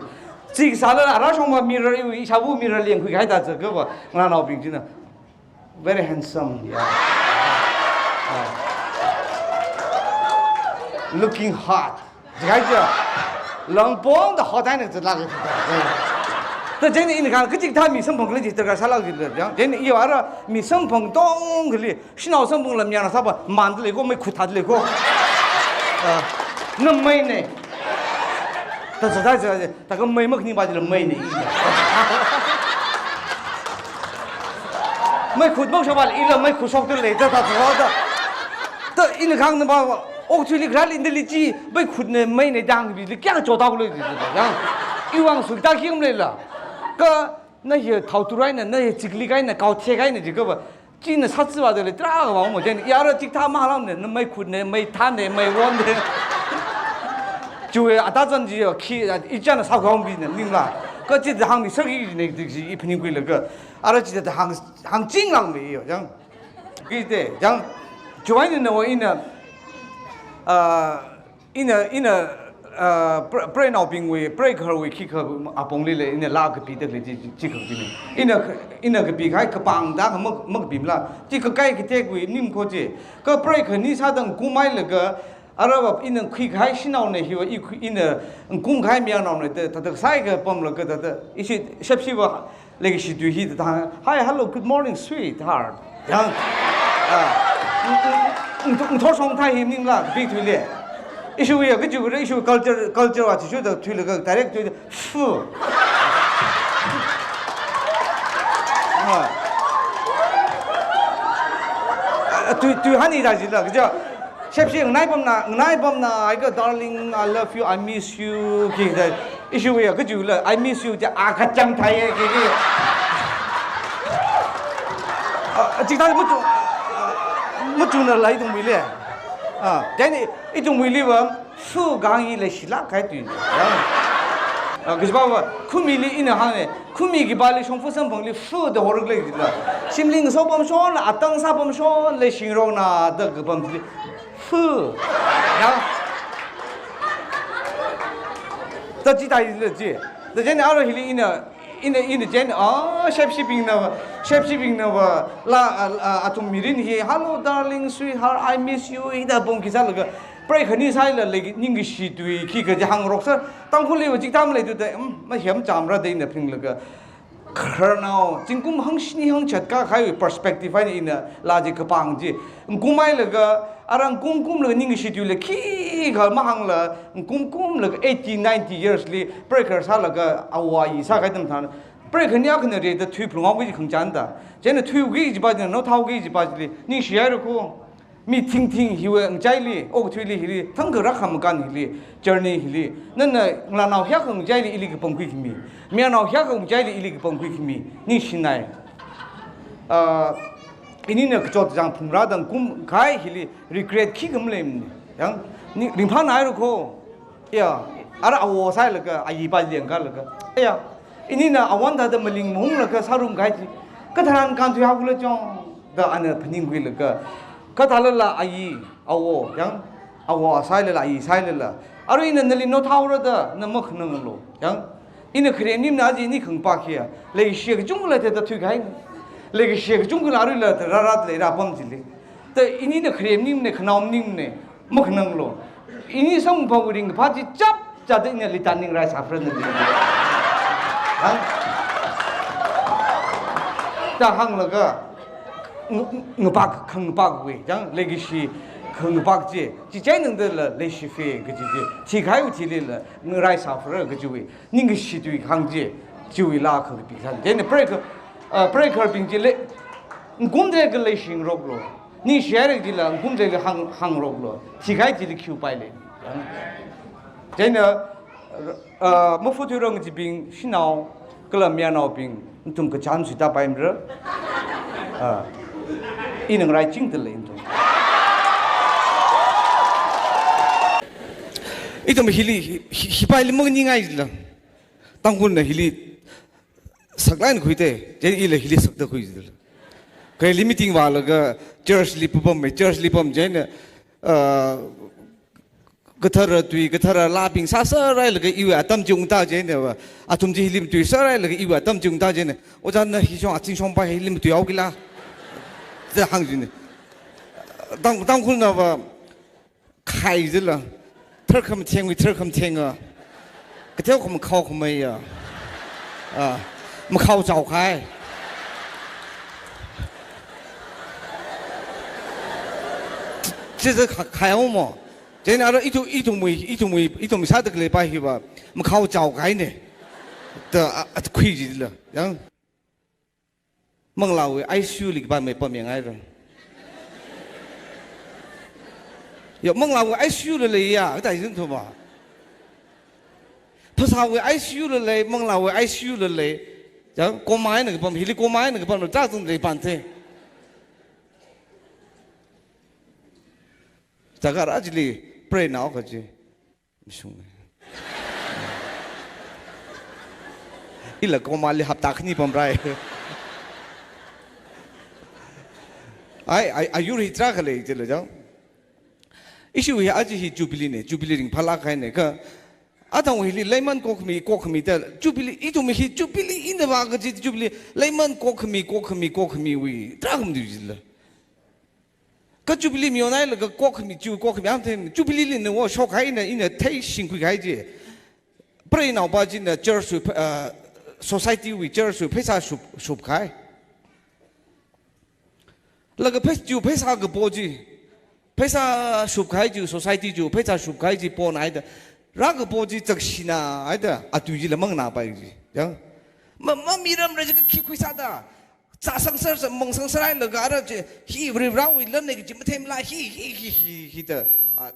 Zik sālala ara shongfa mirror iwui, ishāva mirror li yangkhuikahai thāda zatkava, ngalānaobing china, very handsome, yeah. Ah. Looking hot. Jiakha chi, langpongda hot eina zatlāka. Thā chieina ina kha kachikathā mi samphangkhala chi darkar sālāk jila, yang. Chieina iva ara mi samphang tongkhali, shanao samphangla mayarna sāpa, manda lei ko, meikhut thāda lei ko. Ah, na meina. Thā zatai zatai, thākha mei makhaning pa chila meina. Meikhut makashapla ila meikhut shokda lei, thā thā thā thā. Thā ina kahāngna pa, okathuili kharāli nali chi, meikhutna meina dang bili kya chothaolei ji, yang. Iwui vang sui ta khi maleila. Kha na hi thao turaina, na hi zikli kahaina, kaothei kahaina jiakhava, china sātsi vāda lei, tarākha vāmo, chieina i ara chikathā mahāngna, na meikhutna, meithāna, meiwonna. Chiwui athazan chi khi, ichāna sākhuihaobingna, ningla. Kha chithāda hāngmi sāki ne, chi i phaningkhuilaga, ara chithāda hāng, hāngchinglākmi yo, yang. Kite, yang, chiwui eina nawa ina, ah, ina, ina, ah, pre-, preinaobingwui, preigaharwui khikha apongli lei, ina laa kapida khalei chi, chi, chi khangachei ne. Ina, ina kapikahai kapangda kha mak-, makapimala. Chi kakai katekwui ning ko chi. Kha preikhani sāda ngakumhailaga, arava ina khuikahai shanaona hiva, i khui, ina ngakumkahai mayarnaona thā, thāda sākha pamlaga thāda, ishi shepshiva, leikashi tui hi thāda, "Hi, hello, good morning, sweetheart." Yang, ah, ng, ng, ng, ngthor shong thai hi maningla, kapithuili. Ishiwui ya, kachiwui, ishiwui culture, culture va chi shuda thuilaga, direct tui, "Fu." Ah. Ah, tui, tui hani da jila, kaja. Shepshi nganai pamna, nganai pamna, I go, "Darling, I love you, I miss you," khi da. Ishiwui ya, kachiwuila, "I miss you," chi akachang thai ye, khi, khi. Ah, chikathā machu, machunala ithumwuili. Ah, chieina ithumwuiliva, "Fu" kahāng hi leishilāk kahai tui. Ah, kajipava, khumili ina hānga, khumi khipāli shongfa samphangli "Fu" da horlei jila. Shimli ngaso pamshonla, atang sā pamshonla, shingrokna da kapam chili. Fu. Ya. Thā chithāla chi. Thā chieina ara hili ina, ina, ina chieina, ah, shepshibingna, shepshibingna va, la, ah, ah, athum mirin hi, "Hello, darling, sweetheart, I miss you," hithāda pongki sālaga, preikhani sāhaila lei ningkashi tui khikha chi hāngroksa, Tangkhulliva chikathā maleithuda, um, mahem chamra da ina phaninglaga. Khararnao, zingkum hangshini hangchat kakahai perspective eina ina laa chi kapang chi. Ngakumhailaga, ara ngakum kumlaga ningkashi tuila khikha mahāngla, ngakum kumlaga eighty, ninety years li, preikhar sālaga, āwo āyi sākahai atam tharan, Preikhaniya khana rida thui phlunghaoki khangachānda. Chieina thuiki kajipa china, naothaoki kajipa chili ningshihaira kho. Mi thingthing hiwui ngachaili, okathuili hili, thangkha rākhamakan hili, journey hili. Nana ngalānao hiyākha ngachaili ili kapangkhui khami. Mayarnao hiyākha ngachaili ili kapangkhui khami. Ningshinai. Ah, inina kachot chang phungrāda ngakumkahai hili regret khikha maleimana. Yang, ni, ringphānaira kho. Ya, ara awo sāhailaga, ayipa yangkalaga. Ya, inina awon thāda maling mahunglaga sārumkahai chi. Katharan kānthuihaokhala chong, da ana phaningkhuilaga. Kathālala ayi, awo, yang, awo sāhailala, ayi sāhailala. Arui ina nali naothaora da, na makhananglu. Yang, ina kharemnimana aja ini khangpa khiya. Leishiya kachungkhala thāda thuikahaina. Leishiya kachungkhala aruila thāda rārāda leira apam chili. Da inina kharemnimana, khanaomaningmana. Makhananglu. Ini samphangwui ringkaphā chi chapchāda ina litaning rai sāpharana di. Ha? Da hānglaga, ng-, ng-, ngapak, khangapakwui, yang, legacy khangapak chi, chi chieina tangdala leishife kaji chi, thikahaiwui thilila, ngarai sāphara kajiwui, ningkashi tui kahāng chi, chiwui laa kha kapi kahāng. Chieina preikhar, ah, preikharbing chili, ngakumda khalei shingaroklu. Ningshihaira kajila, ngakumda khalei hāng, hāngaroklu. Thikahai chili khiupailei. Chieina, ah, mafuthuirang kajibing, shanao, kala mayarnaobing, nathum kachān suitāpaimara. Ah, ina ngaraichingda lei nathum. Ithum hili, hi, hi, hipaili maningaichila. Tangkhulna hili saklāk eina khuida, chieina ila hili sakda khuida. Kha hili meeting vālaga church li papam, church li pam chieina, ah, kathara tui, kathara laabing sāsārhailaga iwui atam chi ungda chieina va. Athum chi hili tui sārhailaga iwui atam chi ungda chieina. Ojāna hi shong, aching shongpa hili tui haokila. Chi hāng chieina. Tang, Tangkhulna va, khai jila. Tharkhamathengwui, tharkhamatheng a. Kateokha makhao khamei a. Ah, makhao chaokhai. Chi, chi kha-, khaihaomo. Chieina ara ithum, ithumwui, ithumwui, ithum sāda khaleipa hiva makhao chaokahaina. Da, a, a, khui jila. Yang. Manglāwui I C U li khipā mei pamyang haira. Ya, manglāwui I C U la leiya, kathā zingthuma. Phasāwui I C U la lei, manglāwui I C U la lei. Ya, coma eina kapam, hili coma eina kapam, la chāzang lei pante. Chakar ajili pray now kaji. Mashung. Ila coma li hapta khani pamrai. Ai, ai, ayur hi tarākha lei jila jao. Issue hi aja hi Jubilee na, Jubilee ringphālāk kahaina kha. Athang hili leiman kokhami, kokhami da Jubilee, ithum hi Jubilee ina vā kaji Jubilee, leiman kokhami, kokhami, kokhamiwui tarākha madu jila. Kha Jubilee mayonhailaga kokhami, chi kokhami am then, Jubilee li na wo shokhaina, ina theishingkhui kahai chi. Preinaopa china church wui, ah, society wui, church wui pheisā shup, shupkahai. Laga phei-, chi pheisā kapo chi. Pheisā shupkahai chi, society chi pheisā shupkahai chi ponhaida. Rākapo chi chakshinahaida, atui chila manganāpai chi. Ya. Ma, mamiramra chi khi khuisāda. Zāsangsar, zāmangsangsarai laga ara chi, hi Varivarāwui lan na kaji matheimala, hi, hi, hi, hi, hi da, ah,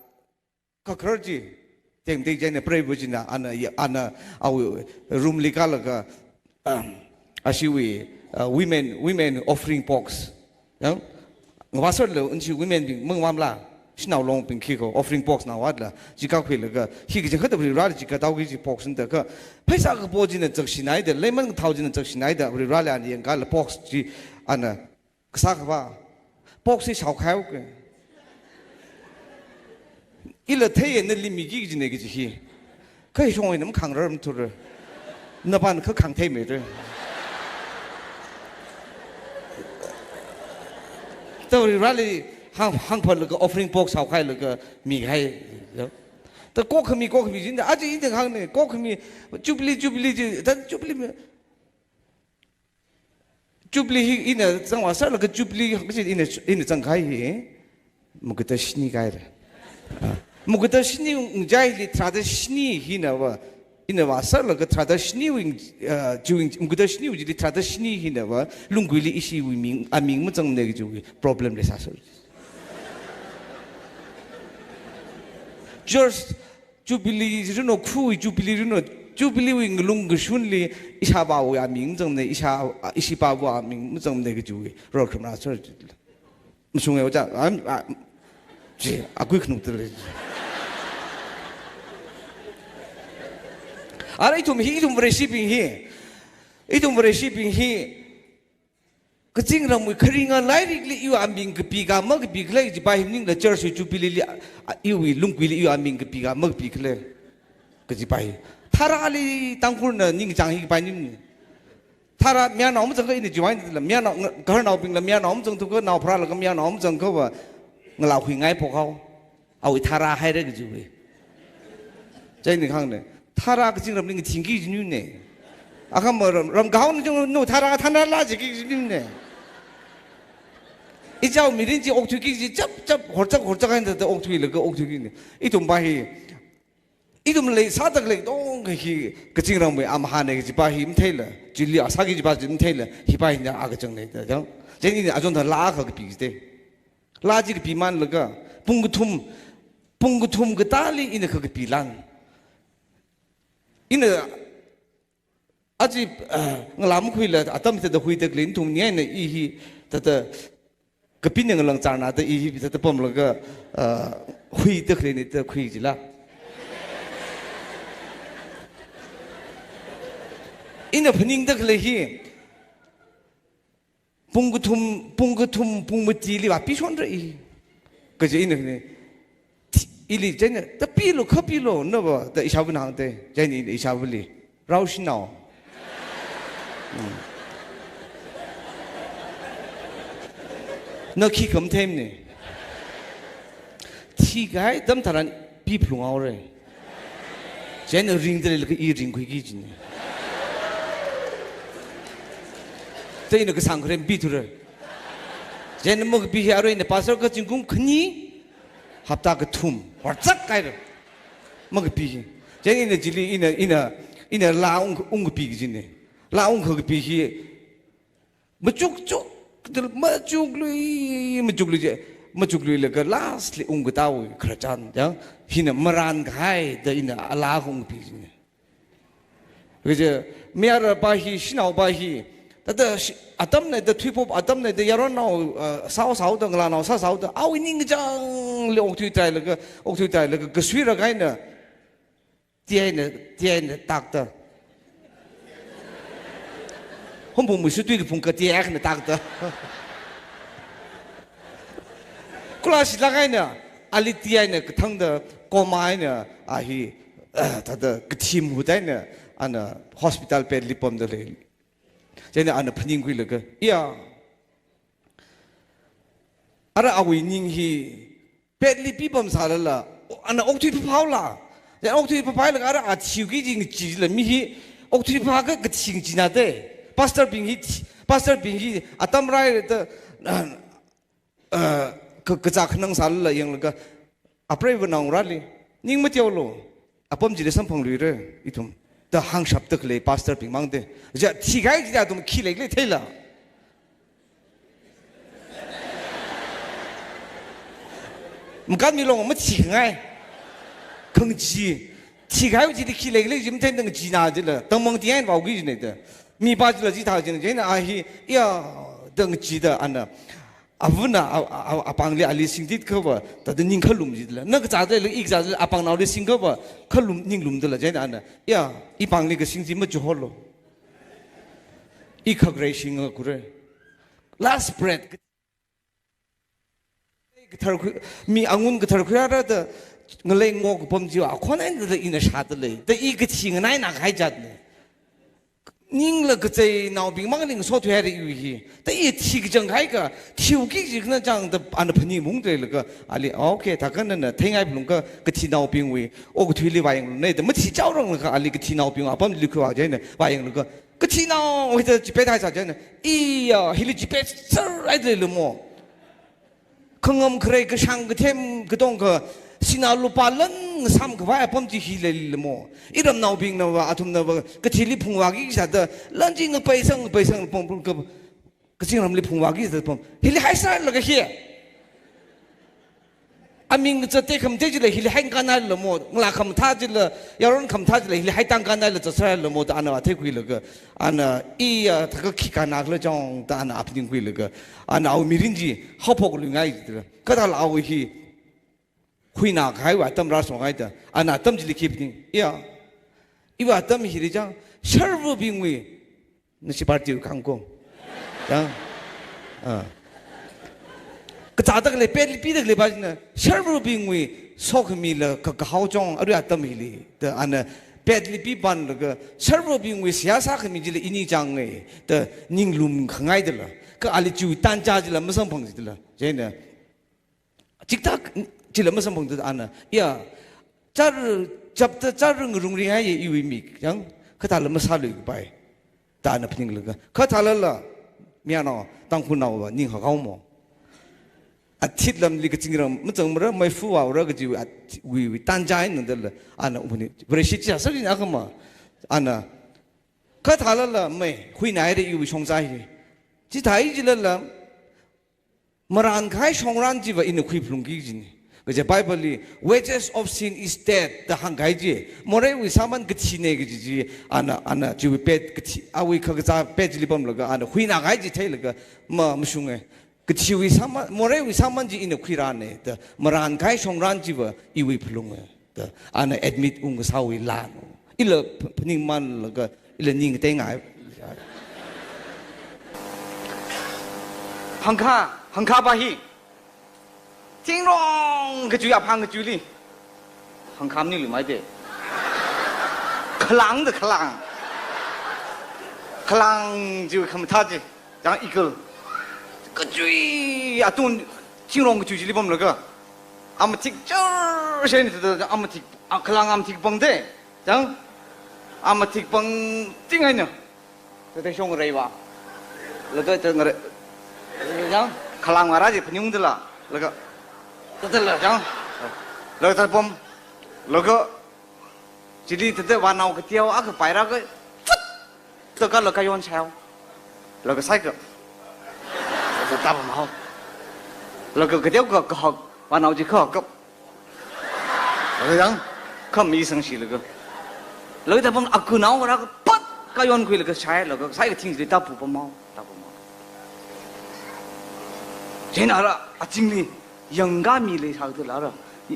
kakharar chi, tengteng chieina preiva china, ana, ya, ana, awui room li kālaga, um, ashiwui, uh, women, women offering box. Ya? Ngavāsarlu, unchi women bing, mangavāmala. Shanao longbing khikha offering box na vātla, chi kakhuilaga, hi kachangkhatta Varivarāli chi kathaoki chi box na da kha, pheisā kapo china chakshinahaida, leiman kathao china chakshinahaida, Varivarāli ana yangkala box chi ana kasā khavā, box hi shaokhaihaoka. Ila theiya nali miki kajina kaji hi. Kha hi shong eina makhangarar mathura. Napāna kha khangtheimeira. Tawri rali hāng, hāngphalaga offering box shaokhailaga mikahai. Ya. Ta kokhami, kokhami jinda, aja ina hāngna, kokhami, Jubilee, Jubilee ji, ta Jubilee mi, Jubilee hi ina zangvāsarlaga Jubilee hi ina, ina zangkahai hi. Mukatta shini kahaira. Ah. Mukatta shini ngachaili tharāda shini hina va. Ina vāserlaga tharāda shiniwui, uh, chiwui, mukada shiniwui chili tharāda shini hinava, lungguili ishiwui ming, aming mazangmana kajiwui problem leisāser. Church, Jubilee rino, khuwui Jubilee rino, Jubilee wui ngalung kashunli, ishāvāwui aming mazangmana, ishā, ishipāwui aming mazangmana kajiwui rorkhamrāser. Mashunga ojā, am, a, chi, akui khanukta lei. Ara ithum hi, ithum Vareshibing hi, ithum Vareshibing hi, kazingramwui kharinga lairikli iwui aming kapikha makapi khala kajipa hi maningla church wui Jubilee li, a, a, iwui lungguili iwui aming kapikha makapi khala kajipa hi. Tharāli Tangkhulna ningchāng hi kapai ning. Tharā mayarnao mazangkha ina chiwui eina tila, mayarnao, nga-, gaharnaobingla mayarnao mazangthuka, nao pharālaga mayarnao mazangkhava, ngalā huingai phokhao. Awui tharā haira kajiwui. Chieina kahāngna. Tharā kazingramli ngathingki kajina. Akhama ram, ram kahaona jung no tharā thanala jiki kajina. Ichao mirin chi okthuiki kaji chap chap horchak horchak eina thāda okthuilaga okthuikina. Ithumpa hi, ithum leisāda khalei katonga hi kazingramwui amahāna kajipa hi matheila, chili a sāki kajipa chi matheila, hipa hina a kachangna da jang. Chieina ina achon thāda laa akha kapi jite. Laa chi kapimanlaga, pung kathum, pung kathum katāli ina kha kapilan. Ina aja, ah, ngalā makhuila atam thāda huida khalei nathumwui eina i hi thāda kapina ngalang chārnada i hi thāda pamlaga, ah, huida khaleina da khui jila. Ina phaningda khalei hi, pung kathum, pung kathum, pung matili vāpishonra i. Kaje ina ni, thi-, ili chieina, da pilu, kha pilu, nava, da ishāvana hāngte, chieina ishāvali. Rao shanao. Hmm. Na khi khamathemna. Thikahai atam tharan piphalung haora. Chieina ringda leilaga i ringkhuiki kajina. Chieina kasāng kharem pithura. Chieina makapi hi arui ina pastor kha zingkum khani, hapta kathum, horchak kahaira. Makapi hi. Chieina ina chili ina, ina, ina laa ung, ungkapi kajina. Laa ungkakapi hi, machukchuk, machuklui, machuklui je, machukluilaga lastli ungkatāwui khararchan, ya, hina marān kahai da ina alaa ungpi jina. Kaje, mayarpa hi, shanaopa hi, thāda shi-, atamna da thuiphop, atamna da yaronnao, uh, sāsāhaoda, ngalānao sāsāhaoda, awui ningkachāngli okthui tailaga, okthui tailaga, kasuira kahaina, ti eina, ti eina takta. Humpung muisu tui kaphung kha ti eina takta. Kula shilāk eina, ali ti eina kathangda, coma eina, a hi, ah, thāda kathim huda eina, ana hospital bed li pamda lei. Chieina ana phaningkhuilaga, ya. Ara awui ning hi, bed li pipamsālala, ana okthui phaphaola. Ya okthui phaphailaga ara a thiuki kajinga chila mi hi okthui phakha kathi kajinga te. Pastor bing hi thi-, pastor bing hi atam rai da, ah, ah, ka, kazā khanang sālala yanglaga apreiva naongarāli, ning mateolu. Apam chili samphangluira, ithum. Da hāngshapda khalei pastor bing mangde. Ja thikahai kida athum khi leilei theila. Makan mi long mathi ngai. Khangchi. Thikahai chili khi leilei jim then dang china jila. Tangmang ti eina vaoki jina da. Mipa chila chithā jina, chieina a hi, ya, dang chida ana. Avana, a, a, a, apāngli ali singtit khava, thāda ning khalum jila. Na kazāda lei, i kazāda lei, apāngnaoli sing khava, khalum, ning lumdala, chieina ana. Ya, ipāngli kasing chi machuholo. I khakre sing kure. Last breath. Kathar khui, mi angun kathar khuirāra da ngalei ngok pam jiwa, khon eina da ina shāda lei. Da i kathi nganai na kahai jatna. Ningla kachei naobing mangli ngasothui haira iwui hi. Da i thi kachang kahai kha, thiuki kaji khana chang da ana phaningungda leilaga, ali, okay, thākha nana theingai phalungkha kathi naobingwui okathuili vāyangluna da mathi chaoranglaga, ali kathi naobing apamli khuiwa chieina vāyanglaga, kathi nao hithā chipet haisā chieina, iya, hili chipet sār haida leilu mo. Khangam kharei kashāng kathem katongkha Ina lupā lan ngasam khavai apam chi hi leilamo. Iramnaobingnava, athumnava, kathili phungvāki sāda, lan chi ngapeisang, ngapeisang, pong, pong, ka, kazingramli phungvāki sāda pam. Hili haisālaga hi. Aming zatte khamatei chila hili haikhangailamo. Ngalā khamathā chila, yaron khamathā chila hili haitangkhangaila zatsālamo da ana athei khuilaga. Ana iya thaka khikhanā khala chong da ana apning khuilaga. Ana awui mirin chi haophokluingai chila. Kathāla awui hi khuinā kahaiwui atam rāshongai da, ana atam chili khipning. Iya. Iwui atam hili chang, sharvabingwui, nashi party kangko. Chang. Ah. Kazāda khalei, petli pida khalei pa china, sharvabingwui sokhamila ka, kahao chong, arui atam hili. Da ana petli pipanlaga, sharvabingwui seihā sākhami chila ini change, da ninglum khangaidala. Kha ali chiwui tancha chila masamphang chila. Chieina, chiktak chila masamphangda ana, iya, char, chapta char ngarung ringhaiya iwui mik, chang, kathāla masāluikapai. Da ana phaninglaga, kathālala, miyanao, Tangkhulnaova, ning hakaomo. Athit lamli kazingram, mazangmara, meifa vāra kajiwui, at-, wui, wui, tancha eina dala, ana, uni, Vareshi chi asakina kama, ana, kathālala, mei, khuinaira iwui shongza hi. Chithāi chilala, marān kahai shongran chiva ina khuiphalungki kajina. Kaja Bible li, "Wages of sin is death," da hāngkahai chi. Moreiwui sāman kathina kaji chi, ana, ana, chiwui pet kathi, awui khakazā pet chili pamlaga, ana, khuinā kahai chi theilaga, ma, mashunga. Kathiwui sāman, moreiwui sāman chi ina khuirana, da, marān kahai shongran chiva iwui phalunga. Da, ana admit ungkasāwui lan. Ila ph-, phaningmanlaga, ila ning teingai. Hangkha, hangkha pa hi. Thingrong kachiwui aphang kachiwuili. Hangkha maningluimai de. Khalang da khalang. Khalang chiwui khamathā chi. Chang eagle. Kachiwui atun thingrong kachiwui chili pamlaga. Amathik char sheni thada amathik, a, khalang amathik pang de. Chang amathik pang ting eina. Thada shong ngareiva. Laga thada ngarai. Chang khalang vāra chi phaningungdala. Laga. Thadala chang. Laga thada pam. Laga. Chili thada vānao kateowa akha paira ka, fut! Thada kala kayon shaiyao. Laga saika. Thada pamhao. Laga kateokha kahak, vānao chi kahak. Laga chang, kha misangshi laga. Laga thada pam akhunao vāra ka, fut! Kayon khuilaga shai, laga saika thing chili thada pupamhao, thada pamhao. Chieina ara, azingli, yangkha mi leisāda lara.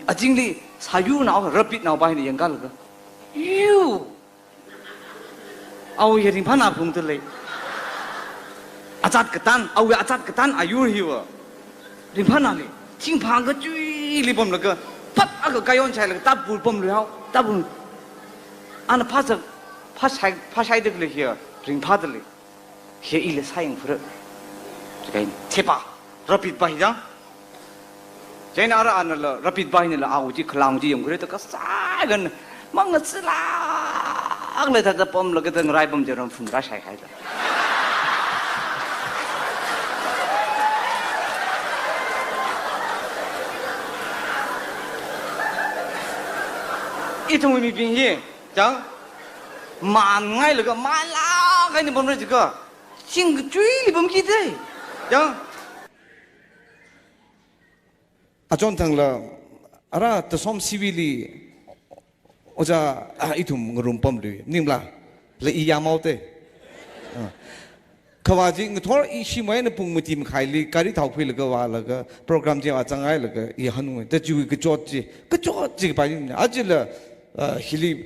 Azingli, sāyurnao, rabbitnao pa hina yangkhalaga. Yu! Awui ringphāna phungda lei. Azat katan, awui azat katan ayur hiva. Ringphānali. Thingphang kachiwuili pamlaga. Pat akha kayon shailaga thada pupamluihao. Thada pu. Ana phāzak, phāshai, phāshaida khalei hiya. Ringphāda lei. Hi ila sāyangphura. Kain, thepa, rabbit pa hi chang. Chieina ara anala, rabbit pa hinala, awui chi khalang chi yangkhuira da kasā kan, mangasilak lei thada pamlaga thada ngarai pam chi ramphun rāshai haida. Ithumwui mibing hi, chang, man ngailaga, manlak eina pamra jiakha, sing kachiwuili pamki de. Chang. Achon thangla, ara Tasom C V li, oja, ah, ithum ngarum pamlui, maningla, la i yamao de. Ah. Khavā chi ngathor ishi maina pung mati makhaili, gari thao khuilaga vālaga, program chi vāzanghailaga, i hanung, thada chiwui kachot chi, kachot chi pa ni, ajala, ah, hili,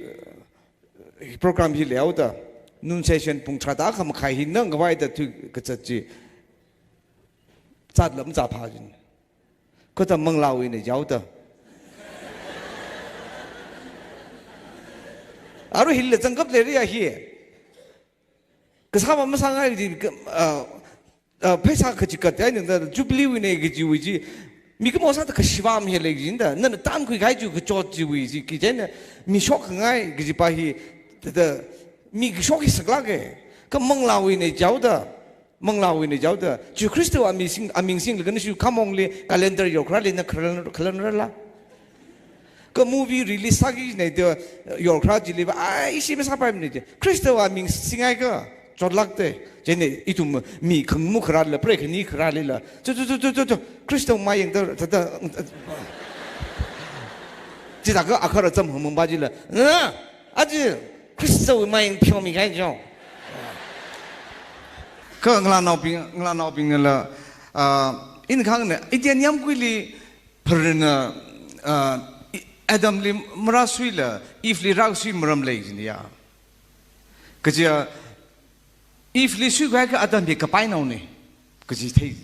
Program hi leihaoda, noon session pung tharāda khamakhai hi nang khavai da thui kazat chi. Zatla mazatphā jin. Kha thada manglāwui eina yaoda. Arui hila zangkap leira hi. Kasā pa masāngai ji, ka, ah, Ah, pheisā kachikat eina da Jubilee wui eina kajiwui chi, mikumo sāda kashivam hi lei kajina da, nana tankhui kahai chi kachot chiwui chi, kaji eina mi shokkhangai kaji pa hi, da, da, mi kashok hi saklāka, kha manglāwui eina yaoda, manglāwui eina yaoda, Jishu Khristawui aming sing, aming singlaga nashi khamongli calendar yorkharāli na khalan, khalanrala. Kha movie release sāki nei da, yorkharā chiliva, ai, ishi masāpaimana je. Khristawui aming singai kha, chotlākte. Chieina ithum mi khangmu kharāla, preikhani kharālila. Chu, chu, chu, chu, chu, chu. Khristawui mayang da, da, da. Chithākha akhara cham hangmangpa chila. Na, aja, Khristawui mayang pheomikahai jo. Kha ngalānaobing, ngalānaobingnala, ah, ina kahāngna, Eden yāmguili pharana, ah, Adamli marāsuila, Eveli rāsui maram lei jina ya. Kaja, Eveli suikahai kha Adam hi kapainaona, kaji thei.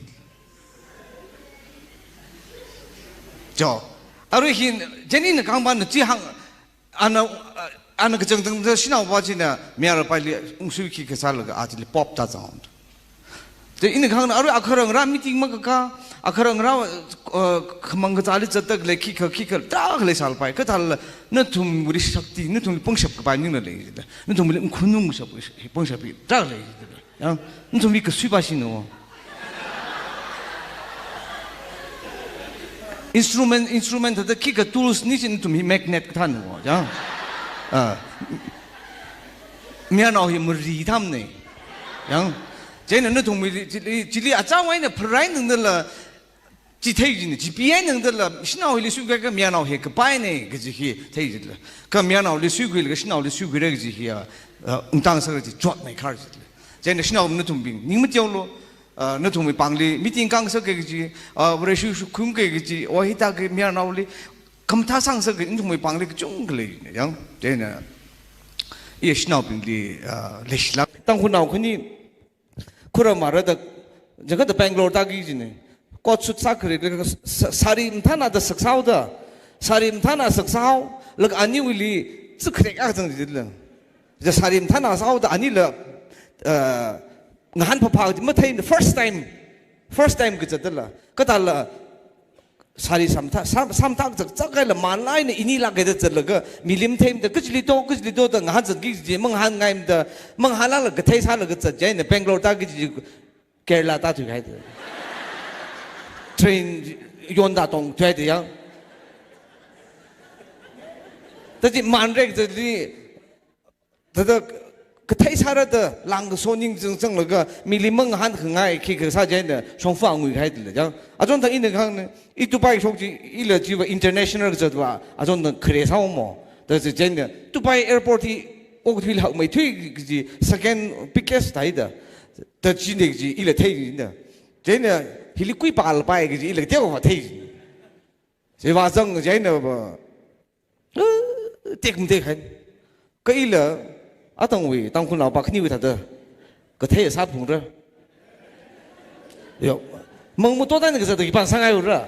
Jo, arui hi, chieina kahāngpana chi hāng, ana, ana kachangchangda shanaopa china mayarpaili ungsuiki kasālaga achili pop ta zang. Te ina kahāngna arui akhara ngarā meeting makakā, akhara ngarā, uh, khamang kazāli zatda khalei khikha, khikha, tarākha leisālapai. Kha thālala, nathumwuili shakti, nathumli pangshap kapai maningla lei. Nathumli ungkhunung shap, pangshap hi tarākha lei. Ya, nathumwui kasuipa shino. Instrument, instrument thāda khikha tools ni chi nathum hi magnet kathāna, ya. Ah. Mayarnao hi mari thāmana. Ya. Chieina nathumwui chili, chili achāwui eina pharai nangdala, chi thei jina, chi pi eina nangdala, shanao hili suikahai kha mayarnao hi kapaina, kaji hi thei jila. Kha mayarnaoli suikhuilaga shanaoli suikhuira kaji hi, ah, ah, ungtang sāra chi chotmei khar jila. Chieina shanao nathumbing, ning mateolu, ah, nathumwui pāngli, meeting kang sāki kaji, ah, Vareshi shukhumki kaji, o hithāki mayarnaoli, khamathā sāngasakki nathumwui pāngli kachungkha lei, ya. Chieina, i shanaobingli, ah, leishilāk. Tangkhulnao khani, khuram marada, jangkada Bangalore tāki jina. Coat suit sākhare, sa-, sari mathānada saksāhaoda, sari mathāna saksāhao, laga aniwuili, tsukhare kazang jila. Ja sari mathāna sāhaoda anila, uh, ngahān phāphā mathei, first time, first time kazatdala. Kathāla, sari samtha, sam, samtha kazak, kazak kahaila manlaina inila kaida zatlaga, milim theimada, kachili to, kachili to da ngahān zatki ji, mangahānngaimada, mangahānlala kathei sālaga zat chieina Bangalore tāki ji, Kerala tāthuihaida. Train yonda tongthuihaida ya. Taji manrek zatli, thāda kathei sārada langkaso ning zangzanglaga, milim mangahānkhangai khikha sā chieina, shongfa nguihaidala, ya. Achonthang ina kahāngna, i Dubai shok chi, ila chiva international zatva, achonthang khare sāhaomo. Thāda chieina, Dubai airport hi, okathuili hakmeithui kaji, second biggest haida. Thāda chieina kaji, ila thei jina. Chieina, hili kuipalapai kaji, ila teova thei jina. Chiva zang chieina va, eh, tekmatekhai. Kha ila, atangwui, Tangkhulnaopa khaniwui thāda, kathei sāphungra. Yo, mangmuto tāna kazatda khipāna sāngaiura.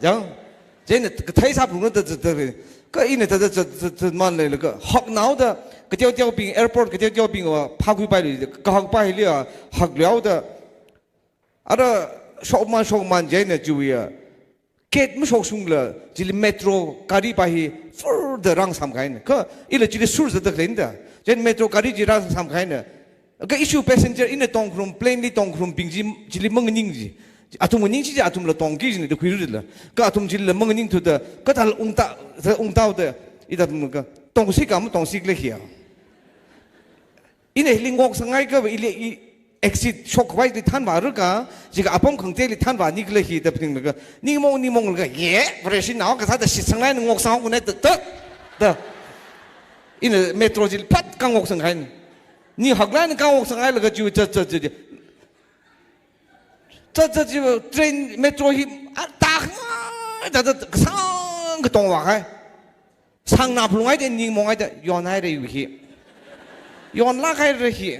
Ya, chieina kathei sāphungra da, da, da, da. Kha ina thāda, da, da, da, manleilaga, haknaoda, kateoteobing, airport kateoteobingva, phākhuipailui, kahakpa hili, ah, hakluihaoda. Ara shokman, shokman chieina chiwui ya. Gate mashoksungla, chili metro garipa hi further rāngasamkahaina. Kha ila chili sur zatda khaleina da. Chieina metro gari chi rāngasamkahaina. Kha ishi passenger ina tongkharum, plane li tongkharumbing chi, chili manganing ji. Athum nganingchi chi athumla tongki jina da khuirala. Kha athum chilila manganingthuda, kathāla ungta, ungtaoda, ithum kha, tongsi kha matongsi khala hiya. Ina hili ngoksanghai kha, ili, i, exit shokkhavai li thanvāra kha, jiakha apam khangateili thanvāni khala hi da phaninglaga, ningmong, ningmonglaga, ye, Vareshinao kasāda shitsanglāk eina ngoksang khangai da, da, da. Ina metro chili phat kangoksanghai. Ning haklāk eina kangoksanghailaga chiwui zat, zat, zat, zat. Zat, zat, zat, train, metro hi, a, tākhangai, da, da, kasāng katongvāhai. Sāngna phalunghaida ningmonghaida, yonhaira iwui hi. Yonlākhaira hi.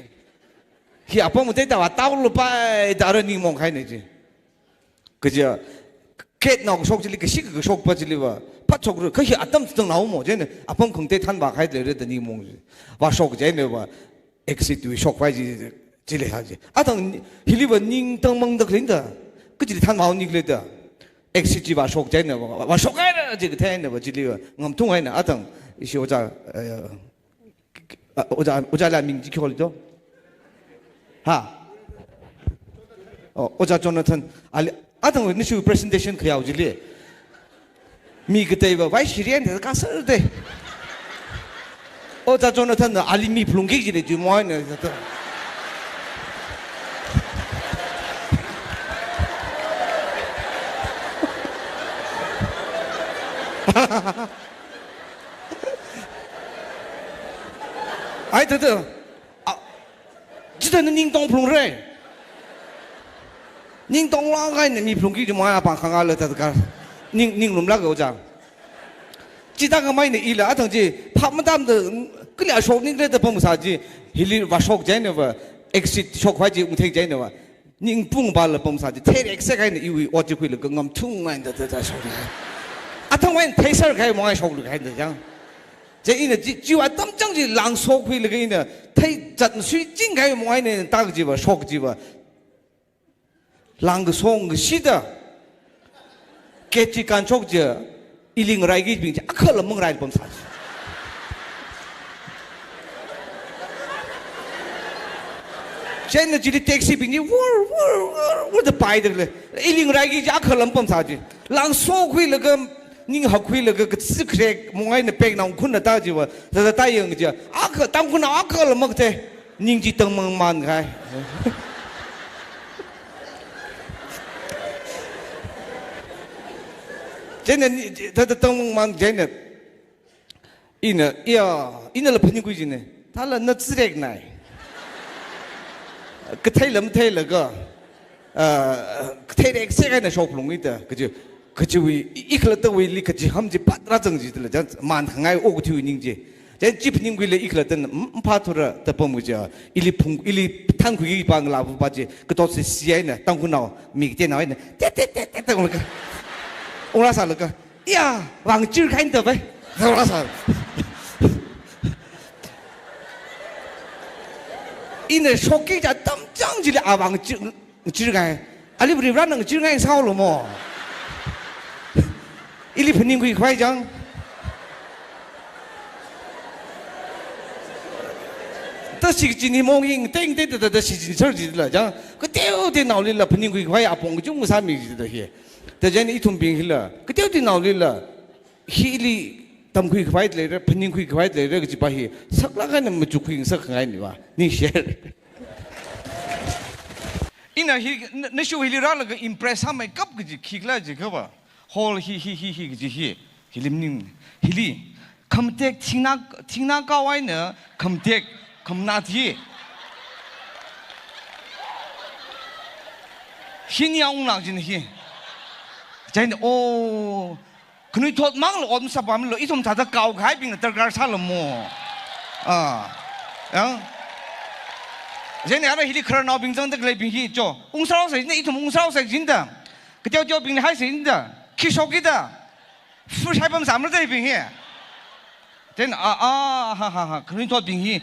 Hi apam khangatei tāva taolupai da ara ningmonghaina ji. Kaja, gate nao kashok chili, kashi kashokpa chiliva, phat shokra, kha hi atam tangnaomo, chieina apam khangatei thanvākahai leira da ningmong ji. Vāshok chieina va, exit wui shokpai ji, chili ha ji. Athang hiliva ning tangmangda khaleina da. Kachili thanvāhaoni khala da. Exit chi vāshok chieina va, vāshokhaira ji katheina va chiliva. Ngamthunghaina athang ishi ojā, eh, ah, ojā, ojāla ming chi khi holi do. Ha? Oh, Ojā Jonathan. Ali, athang nishu presentation khayao chili. Mi kateiva, Vaishri eina thāda kasā de. Oja Jonathan na ali mi phalungki jida chi moina thāda. Ai thāda. A, chithāda ningtong phalungra. Ningtonglāk eina mi phalungki chi moya pāng khangala thāda ka. Ning, ninglumlāk oja. Chithākhamei eina ila athang chi phap matamda kali ashok ningla da pamsā chi, hili vāshok jainava, exit shok khavai chi ungthei jainava. Ningpung pala pamsā chi, thei exit eina iwui ot chi khuilaga ngamthung eina thāda shok. Athang eina theiser kahai mong eina shoklu kahai da jang. Chieina chi, chiwui atam chang chi langso khuilaga ina, theizat suiching kahai mong eina tak chiva, shok chiva. Langkasong kashida. Kachikān shok chi, ili ngaraikibing chi, akhala mangarai pamsā chi. Chieina chili taxi bing chi, wur, wur, wur, wur da paida lei. Ili ngaraiki chi, akhala mapamsā chi. Langso khuilaga, ning hak khuilaga, katsikrek, mong eina pek nang khunna ta chiva, thāda ta yang chi. Akha, Tangkhulnao akhala makathei. Ning chi tangmang man kahai. Chieina ni, thāda tangmang man chieina. Ina, ya, inala phaningkhui jina. Thāla na tsireknai. Katheila matheilaga. Ah, kathei rek sek eina shok phalungki da. Kaji, kajiwui, i, ikhalattawuili kachiham chi patra zang jidala. Jan, man khangai okathuiwui ning chi. Jan chi phaningkhuila ikhalattan, m, mphathura da pam kaja. Ili phung, ili thankhui pāng la pa chi. Katot si si eina, Tangkhulnao, mi kateonao eina. Te, te, te, te, te, ungrāka. Ungrāsālaga. Ya, vāngchir kahaina da bai. Ungrāsā. Ina shokki kaja atam chang chili a vāngchir, ngchir kahai. Ali Varivarana ngchir ngai sālu mo. Ili phaningkhui khavai jang. Ta shichin hi mong hi ngteng te ta, ta, ta shichin sar jila jang. Kateoteonaolila phaningkhui khavai apong kachung sāmi jida hi. Ta chieina ithumbing hila, kateoteonaolila, hili tamkhui khavai leira, phaningkhui khavai leira kajipa hi, saklāk eina machukkhui ngasak khangaina va. Ningshi. Ina hi, na, nashu hili rālaga impress sāmeikap kaji khikhala jiakhava. Hall hi, hi, hi, hi kaji hi. Hili maning, hili. Khamatek thingna, thingna kao eina, khamatek, khamanat hi. Hina unglāk jina hi. Chieina, oh, khanuithot mangla ot masāpamlu, ithum thāda kao kahaibingna darkar sālu mo. Ah. Yang. Chieina ara hili khararnaobing zangda khaleibing hi cho. Ungsāhaosa jina, ithum ungsāhaosa jina da. Kateoteobingli haisa jina da. Khi shokki da. First hai pamsāmara da ibing hi. Then, ah, ah, ha, ha, ha. Khanuithotbing hi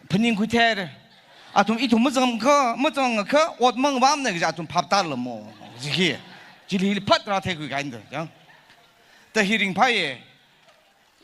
phaningkhui thei. Athum ithum mazangakha, mazangakha, ot mangvamna kaja athum phap tālu mo. Jiki. Chili hili phat rātheikhui kahaina da. Yang. Ta hi ringphāya.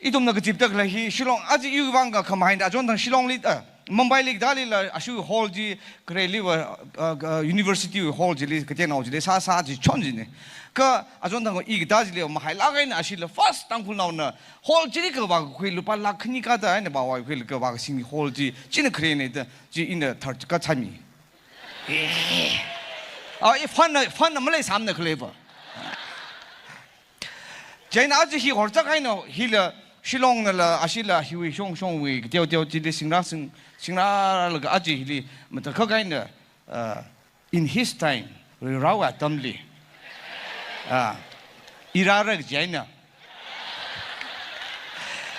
Ithumna kazipda khalei hi Shillong, aja iwui vang khamahai da, achonthang Shillongli, ah, Mumbaili katālila, ashu hall chi, khareli va, ah, ah, university wui hall chili, kateonao chili, sā, sā chi chon jina. Kha, achonthang i katā chili, mahailāk eina ashila first Tangkhulnaona, hall chili kavākakhui lupā lakh khani kathā eina vāvākhuilaga vākasing hall chi, china kharena da, chi ina thar kachami. Eh. Ah, i fund na, fund na maleisāmana khalei va. Chieina aja hi horzak eina hila Shillongnala ashila hiwui shong shongwui kateoteo chili singrā sing, singrālaga aja hili matakhak eina, uh, in his time, Varivarawui atamli. Ah, i rāra kaji eina.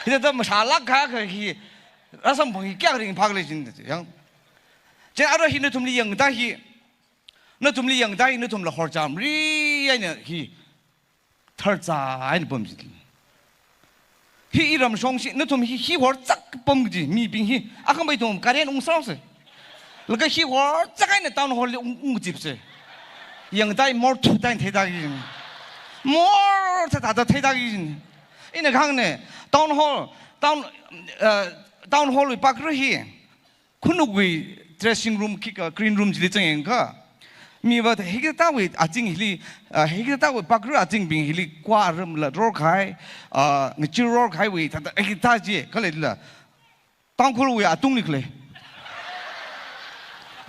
Hithāda mashālāk kahai hi rāsamphang hi kayākha ringphā khala jina yang. Chieina ara hi nathumli yangda hi, nathumli yangda hi nathumla horcham ri eina hi tharza eina pam jin. Hi iram shongshi, nathum hi, hi horzak pam kaji, mibing hi, akhama ithum karen ungsāhaosa. Laga hi horzak eina town hall li ung, ungkazipsa. Yangda hi morthu da eina theida kajin. Morthu da da theida kajin. Ina kahāngna, town hall, town, uh, town hall wui pakra hi. Khanukwui dressing room khikha, green room chili zangyangakha, Miva hikathāwui azing hili, ah, hikathāwui pakru azingbing hili khuaram la rorkahai, ah, ngachir rorkahaiwui thāda hikathā chi, khalei la. Tangkhulwui atungli khalei.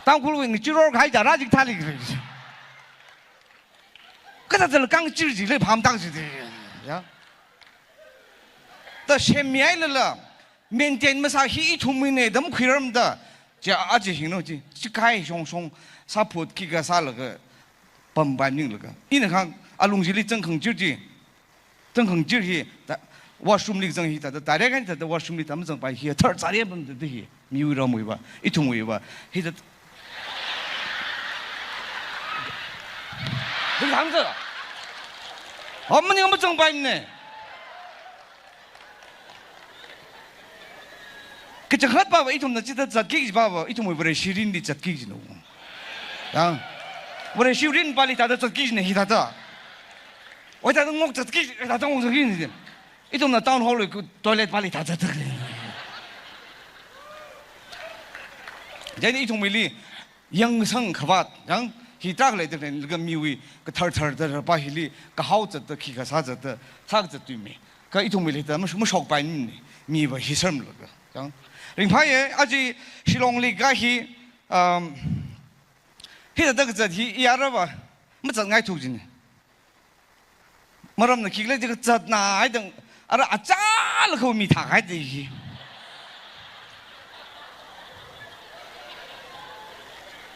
Tangkhulwui ngachir rorkahai jara jik thāli khalei. Kathāda la kangachir jili phamtang jide. Ya. Da semmihailala, maintain masā hi ithumwuine da makhuiramda, chi aja hingno chi, chi kahai shongshong, sāphut khikha sālaga, pampai maninglaga. Ina kahāng, alung chili zangkhangachir chi, zangkhangachir hi, ta, washroom li zang hi, ta, ta, direct eina ta, ta, washroom li ta mazangpai hi, thar tsare pamda hi, miwui ramwui va, ithumwui va, hi ta. Ding hangza. Hom maning mazangpai ne. Kachangkhat pava ithumna chithāda zatki kaji pava, ithumwui Vareshi mirinli zatki kajina. Ya. Vareshi mirin pali thāda zatki kajina hithāda. Oi thāda ngok zatki, thāda ngok zatki kajina. Ithumna town hall wui toilet pali thāda zatki. Chieina ithumwuili yangsang khavāt, yang, hi tarākha leida khaleina, laga miwui kathar thar thar pa hili, kahao zatda, khikha sā zatda, sākazat tui mi. Kha ithumwuili ta mash-, mashokpai ni, miva hi sermlaga, yang. Ringphāye, aja Shillong li ka hi, um, hithāda kazat hi, i ara va, mazatngai thuk jina. Maramna khikhala jiakha zatna haida, ara achālakha mi thākahai da hi.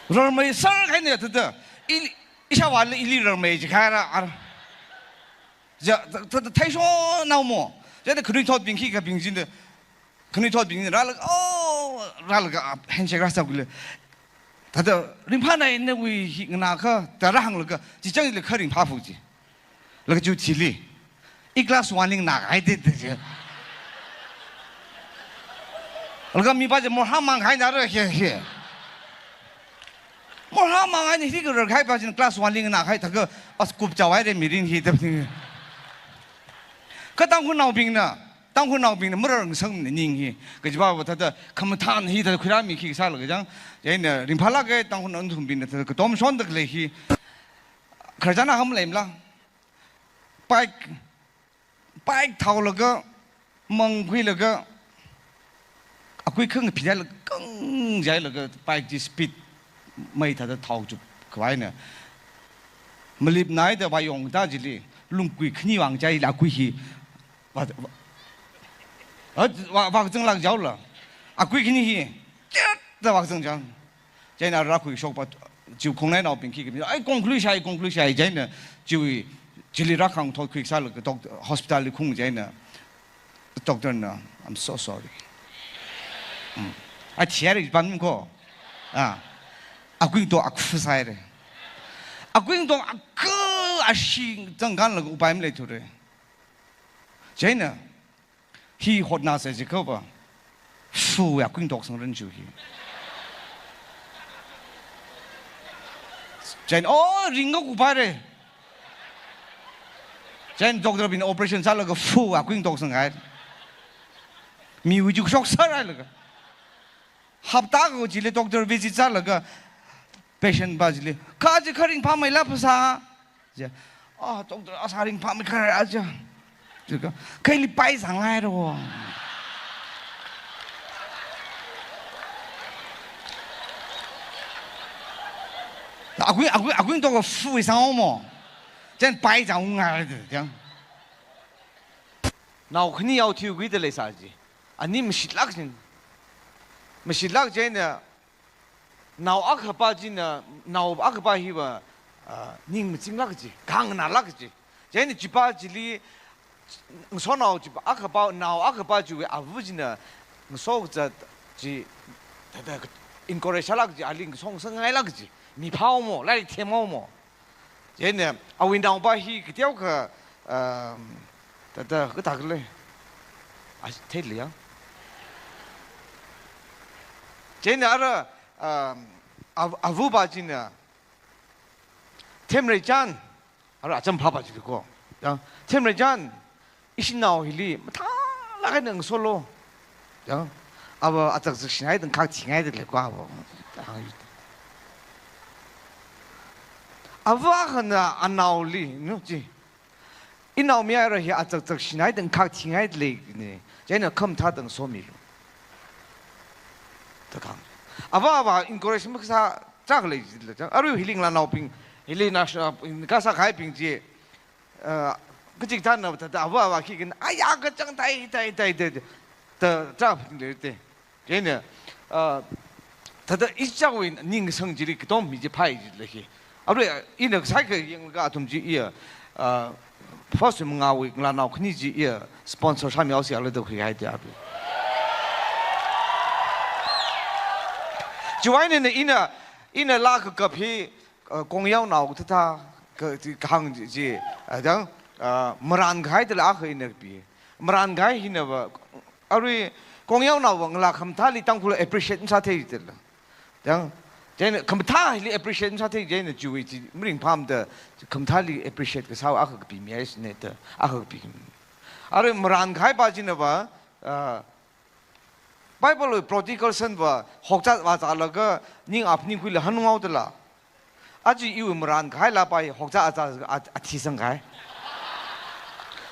Rarmei sākahaina thāda, i, ishāvāla ili rarmei jikha ra, ara. Ja, ta, ta, ta, theishonao mo. Ja, da khanuithotbing khikhabing china, khanuithotbing rālaga, oh, rālaga, ah, handshake rāsā kule. Thāda, Ringphānai nawui hi nganākha, da rāhānglaga, chi chang le kha ringphā phu chi. Laga chu chili. I class one li nganākahai da da chi. Laga mi pa chi morhā mangkahai na ra he he. Morhā mangkahai ni hi kha rarkahai pa china class one li nganākahai thākha as kup chao haire mirin hi da. Kha Tangkhulnaobingna, Tangkhulnaobingna mararngasakmana ning hi. Kaji pava thāda khamathān hithāda khuirāmi khi sālaga chang. Chieina ringphālāka Tangkhulnao nathumbingna thāda katomshonda khalei hi. Khararchan akha maleimala. Bike, bike thaolaga, mangkhuilaga, akui khangaphi jailaga, kang jailaga, bike chi speed mei thāda thao chup khavaina. Malipnaida vāyongda chili, lungkui khani vāng jaila akui hi, vā, vā, vā, vākazanglāk jaola. Akui khani hi, chat da vākazang jang. Chieina rākhuishokpa, chiwui khongnainaobing khikha mi, ai, kongkluishai, kongkluishai, chieina, chiwui, chili rākhangthot khuisālaga doc-, hospital li khung chieina, doctor na, "I'm so sorry." Mm. Ai, thihaira pam ko. Ah. Akuingto akhu sāhaira. Akuingto akhu ashee zangkhanlaga upai maleithura. Chieina, hi hotnāsa jiakhava, fu ya kuingtok sangran chu hi. Chieina, oh, ringkakuphaira. Chieina doctor bingna operation sālaga fu ya kuingtok sanghai. Miwui chu shoksārhailaga. Hapta akha chili doctor visit sālaga patient pa chili, "Kha chi kha ringphāmeila phasā?" Chi, "Ah, doctor, asā ringphāmei kha ra," chi. Chiakha, "Kha ili pai zanghaira." Akui, akui, akuingto akha fu sanghaomo. Chieina pai zangngai de, chang. Nao khani yao thiu guida leisā chi. Ani mashitlāk chieina. Mashitlāk chieina, nao akhapa china, nao akhapa hiva, ah, ning mazinglāk chi, khanganālāk chi. Chieina chipa chili, ngasonao chipa akhapa, nao akhapa chiwui ava china, ngaso kazat chi, thāda encourage sālāk chi, ali ngaso ngasangngailāk chi. Miphāhaomo, lairik themhaomo. Chieina, awui naopa hi kateokha, um, thāda, kathā khala. A, theili ya. Chieina ara, um, av-, avapa china, themreichan, ara acham phapa chili ko. Ya, themreichan, ishinao hili, mathālāk eina ngasolo. Ya, ava atak zak shinai dang khak thingai dang le kwa ava. Ava akhana anaoli, no, chi. Inao miyaira hi achakchak shinai tang khak thingai lei ni. Chieina khamathā tang somilu. Ta kang. Ava ava encourage makasā chak lei jila chang. Arui hili ngalānaobing, hili national, kasā kahaibing chi, uh, kachik chāna ta, ta ava ava khi kan, aya kachang tai, tai, tai, tai, ta, ta, ta, le te. Chieina, ah, thāda ichawui ningsang chili katom mi chi phai chila hi. Arui, ina sākha yanglaga athum chi iya, ah, first mangāwui ngalānao khani chi iya sponsor sāmihaosi ala da khuihai te arui. Chiwui eina ina, ina laa kakap hi, ah, kongyaonao thāthā, ka, chi, kahāng chi, chi, ah, dang, ah, marān kahai tala akha ina kapi. Marān kahai hina va, arui kongyaonaova ngalā khamathāli Tangkhul appreciate masāthei tala. Dang, chieina khamathāli appreciate masāthei chieina chiwui chi maringphāmada khamathāli appreciate kasā akha kapimihaisine ta, akha kapi. Arui marān kahai pa china va, ah, Bible wui prodigal son va hokzā vāzālaga ning aphaningkhuila hanunghaotala. Aja iwui marān kahai laa pa hi hokzā azā a, a, athisang kahai.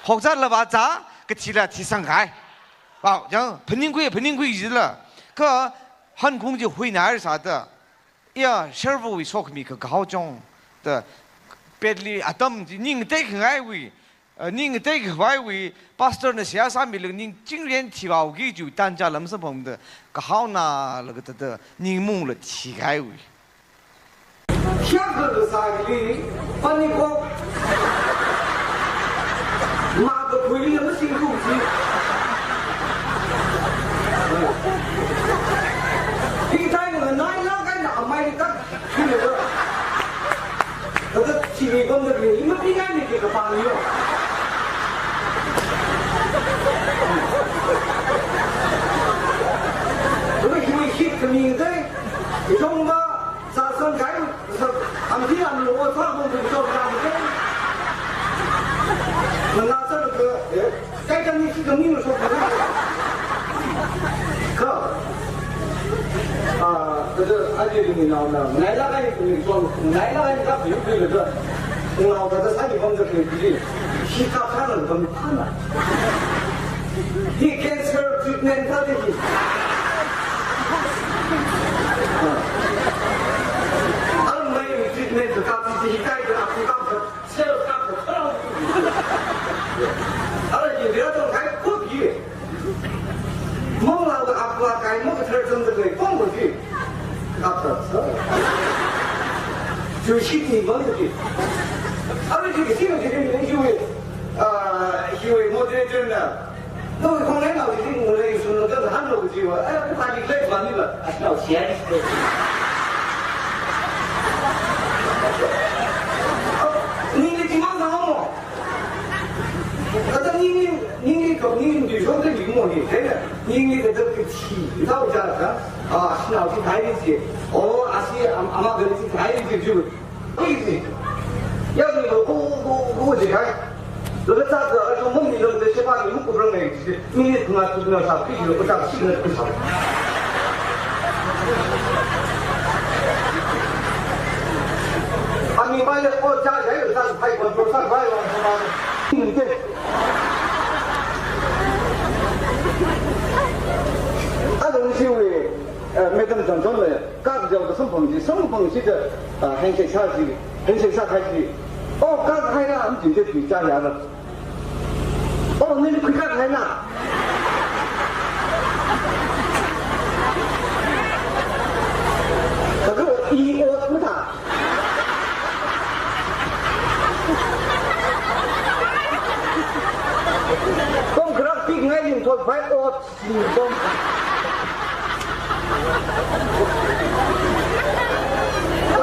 Hokzāla vāzā, kathila thisang kahai. Pao, chang, phaningkhui, phaningkhui jila. Kha hankhaung chi huinaira sāda. Iya, sharvawui sokhami kakahao chong. Ta, petli atam chi ning tekhangaiwui. Ah, ning teikhavaiwui, pastor na seihā sāmilaga ning chingrian thihaoki kaji tanja lam samphangda, kahaonalaga thāda, ningmungla thikahaiwui. Shakla sāli, panikok. Mada khuili masingkusi. Hikathā eina nailāk eina amei tak. China va. Thāda chili pamda khalei, ima pingai ni ki kapang yo. Thāda hi shit kami dai. Itong ma, sa san kai, sa, am ti am lo, sa bom bom sa bom bom. Mana sa lo ke, eh? Kaikhani chi kami lo shok. Kha. Ah, thāda aja ringnaona. Nailāk eina kami shok. Nailāk eina kap yu kami lo. Nao thāda sāni pamda khalei chi. Shi kap sāna kami thāna. Hi cancer treatment thāda hi. Ah. Amei treatment kap chi hi kaikha kap kap. Sel kap kap. Ara ji bira tong kai khup ji. Mong la ga apla kai mong ka thar tong da kai kong ko ji. Kap kap sa. Ju shi ni bang ji. Ara ji shi ni ji ni ju. Ah, ji moderator na. No, kong nai nao ji, no, le, sun lo, han lo ji wa. Eh, pa ji le, pa ni ba. As nao sian. Ni le ji ma na mo. Kata ni, ni, ni, ni, ko ni, ni, so de ni mo ni. Ni, ni, kata ki chi. Tao ja ka. Ah, as nao ji kai ni ji. Oh, asi, am, ama ga ji kai ni ji. Easy. Yangli lo ko, ko, ko, ko jikai. Lo ka ta ka, a to mong ni lo ka shepa ni muk kurang ngai ji. Minute nga tu nga sa pi lo ka ta si nga tu sa. Ani mai le ko ja ja lo ta pai ko ko sa bai lo sa. Ni ke. A lo ni si we. Eh, Madam Johnson le, kar jau da samphang ji, samphang ji da, ah, handshake sā ji, handshake sākahai ji. Oh, kar hai la, am jin de bi ja ya la. Oh, ni kui kar hai la. Kaga i o ma ta. Kong krak pik ngai ling thot bai o.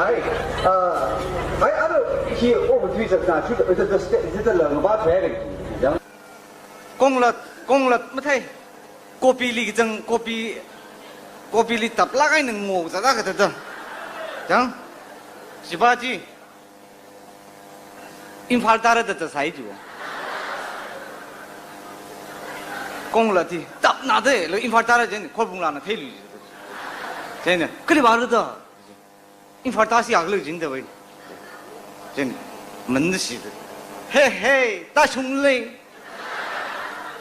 Ai, ah, ai, aro, hi, oh, tui sak na, chu, ta, ta, ta, ta, ta, la, ngaba, phe, yang. Konglat, konglat, mathei. Kopi li kachang, kopi, kopi li tap lagai nang ngo, za, za, ka, ta, ta. Yang. Shibaji. Imphal tara da ta sai ju. Kongla ti, tap na de, lo Imphal tara jen, Khorbung la na thei lu. Jen, kali ba lu da. Imphal ta si ak lu jin da wei. Chieina, manna shida. He he, tāshungli.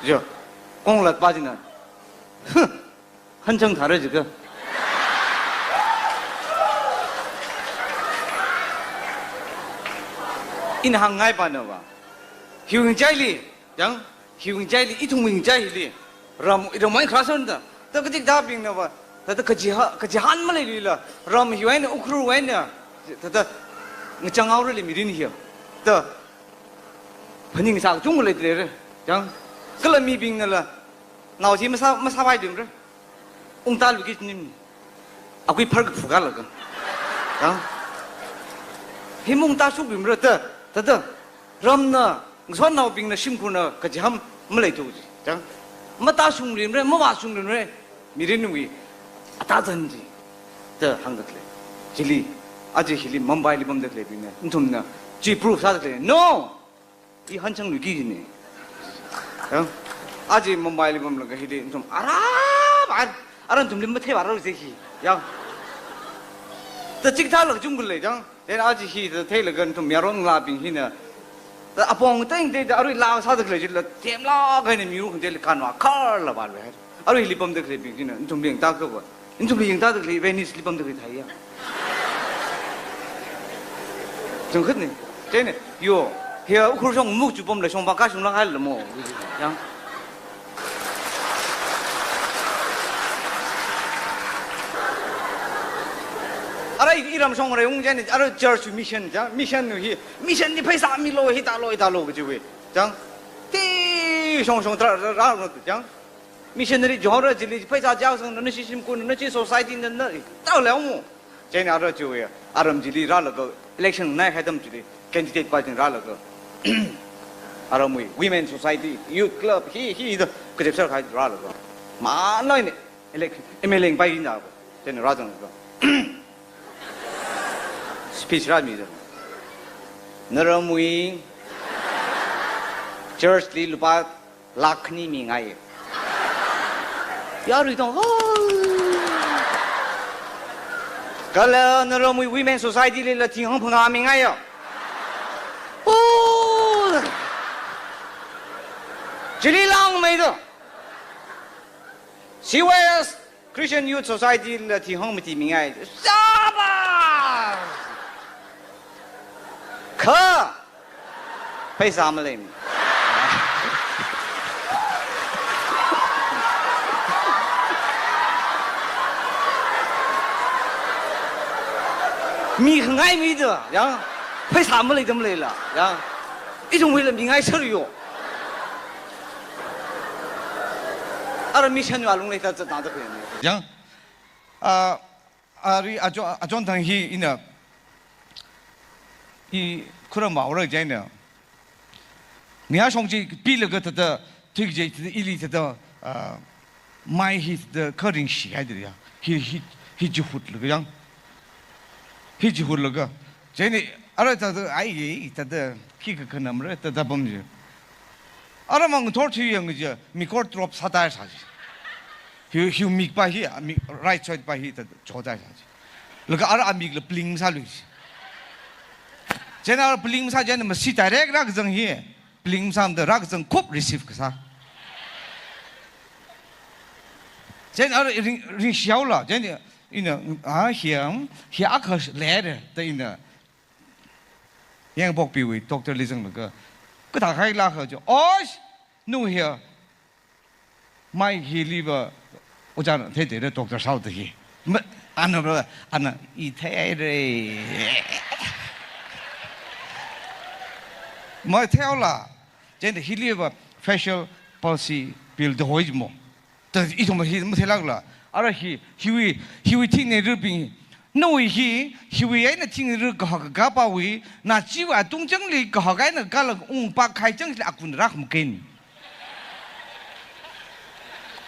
Jo, konglatpa china. Huh, hanchang thāra jika. Ina hāngngai pa nava. Hiwui ngachaili, yang, hiwui ngachaili, ithumwui ngachai hili. Ram, iramwui khararchan da. Ta kachikathābing nava. Ta ta kajiha, kachihān maleiluila. Ram hiwui eina, Ukhrulwui eina. Ta ta ngachang haorali mirin hi. Ta phaningsā kachungkha leidalei re. Yang, kala mibingnala. Naoshi masā, masāpai ding re. Ungtāluiki nim. Akui phar kaphukalaga. Yang. Hi maungtāshukmira ta, ta ta. Ramna, ngasotnaobingna shimkhurna kachihān maleithu ji. Yang. Matāshungmira, mavāshungmira. Mirinwui atazan ji. Ta hāngdalei. Chili, aja hili Mumbaili pamdaleibingna. Nathumna. Chi proof sādalei. No! I hanchangluiki jina. Yang, aja Mumbaili pamlaga hili nathum ara ba, ara nathumli matheiva rāra je hi. Yang. Ta chikathāla kachungkha lei, yang. Then aja hi ta theilaga nathum yaron ngalābing hina. Ta apong teng te ta arui laa sādalei jila, themlaga eina miru khangatei li kanva kharla vālu hai. Aruili pamdaleibing china, nathumli yangtākha va. Nathumli yangtādalei, Venice li pamdalei theiya. Chungkhat ni, chieina, yo, hiya Ukhrul shong muk chu pamla shong pa kashungla haila mo. Yang. Ara i, iram shong re ung chieina, ara church mission, yang, mission hi, mission li pheisā milo, hi tālo, hi tālo kajiwui. Yang. Ti shong shong tra, ra, ra, ra, yang. Missionary jora chili, pheisā jaosang, nana shishim kun, nana chi society, nana, tao leo mo. Chieina ara chiwui, aram chili rālaga, election nai haidam chili, candidate pa china rālaga. Aramwui, women society, youth club, hi, hi, da, kachepser khai rālaga. Manaini, election, M L A ngpai hina, chieina rāzanglaga. Speech rāmida. Naramwui, church li lupā lakh khani mingai. Yarui tong, oh. Kala naramwui Women Society lila thing hangphangā mingai ya. Oh. Chili langmeida. C Y S Christian Youth Society la thing hangmati mingai. Shabash! Kha! Pheisā maleimi. Mi khangai mida, yang, pheisā maleida maleila, yang, ithumwuila mingai sāra yo. Ara mission wui alungli ta zatna da khuini. Yang, ah, ari ajo-, ajon thang hi ina, i khuram maora chieina. Ngayā shong chi pilaga thāda, thuiki chi thāda, ili thāda, ah, mai hi thāda kharing shi haida ya. Hi, hi, hi chihutlaga yang. Hi chihutlaga. Chieina, ara thāda, ai, thāda, hi kakhanamra, thāda pam chi. Ara mang thor chi yang chi, mikor drop sātai sā chi. Hi, hi mik pa hi, mi, right side pa hi, thāda, chotai sā chi. Laga ara amikla pling sālui chi. Chieina ara pling sā chieina masi direct rākazang hi. Pling sāmada rākazang khup receive kasā. Chieina ara ring, ring shiaola, chieina ina, ah, hiam, hi akha leira, da ina. Yangpokpiwui doctor li zanglaga, kathā hailakha jo, osh, nu hiya, mai hiliva, ojāna theithei re doctor sāo da hi. Ma, ana ba, ana, i theihaira. Mai theihaola, chieina hiliva facial palsy pill da hoi mo. Ta ithum hi matheilakla. Ara hi, hiwui, hiwui thingneirabing. Nawui hi, hiwui eina thingneira kahak kapawui, na chiwui atung changli kahak eina kala ungpak khai changli akun rak makin.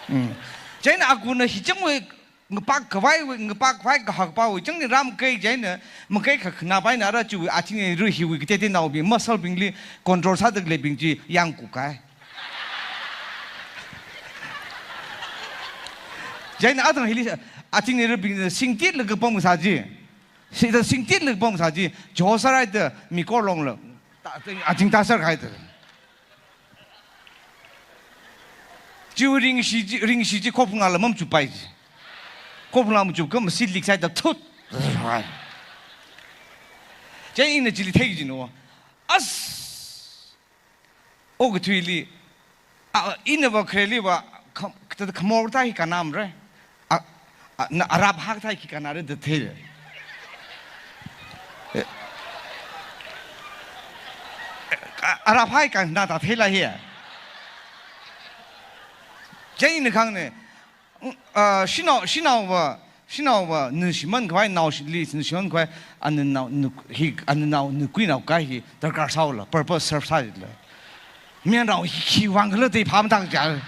Hmm. Chieina akuna hi changwui ngapak khavaiwui, ngapak khavai kahak pawui changli ram kai chieina, makai kha khana paina ara chiwui athingneira hiwui kateonaobing, muscle bingli control sāda khaleibing chi yangkukai. Chieina athang hili, athingneirabing singtit laga pam sā chi. Sida singtit lipong sa chi, josarai da mi korlong la. Ta, ta, ajing ta sar khai da. Chiwui ringshi chi, ringshi chi khophung la mamchupai chi. Khophung la mamchup ka masi lik sai da thut. Chieina ina chili thei chi no. As. Okathuili, a, ina va khareli va, kham-, kata khamor ta hi kanam re. A, a, na arap hak ta hi kanare da thei. Eh. A, arap hai kan na ta thei la hi. Chieina khangne, ah, shanao, shanao va, shanao va, nishimān khavai, naoli nishimān khavai, ananao, nu, hi, ananao, nukui nao kai hi, darkar sāhaola, purpose serve sāhaola. Mayarnao hi khiwui vang khala da phāmatang ja.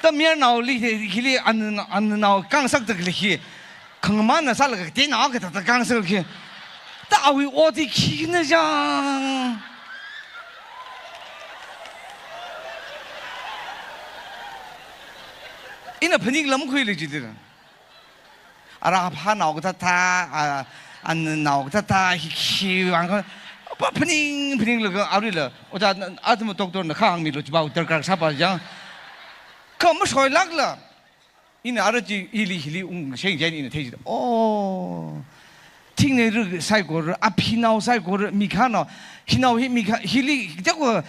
Ta mayarnaoli, hi, hili ananao, ananao khangasak da khalei hi, khangamānna sālaga, tena kata ta khangasak khi. Ta awui ot hi khina ja. Ina phaningla makhuili jidira. Ara phanao kathāthā, a, ananao kathāthā, hi khiwui vang khala, pa phaning, phaninglaga, aruila, oja, athum doctor na khangmilu, chiva darkar sāpa ja. Kha mashoilākla. Ina ara chi ili hili ungsheng chieina ina thei chi. Oh. Thingnei ru saikora, aphinao saikora, mikhanao. Hinao hi mikha, hili, kateokha,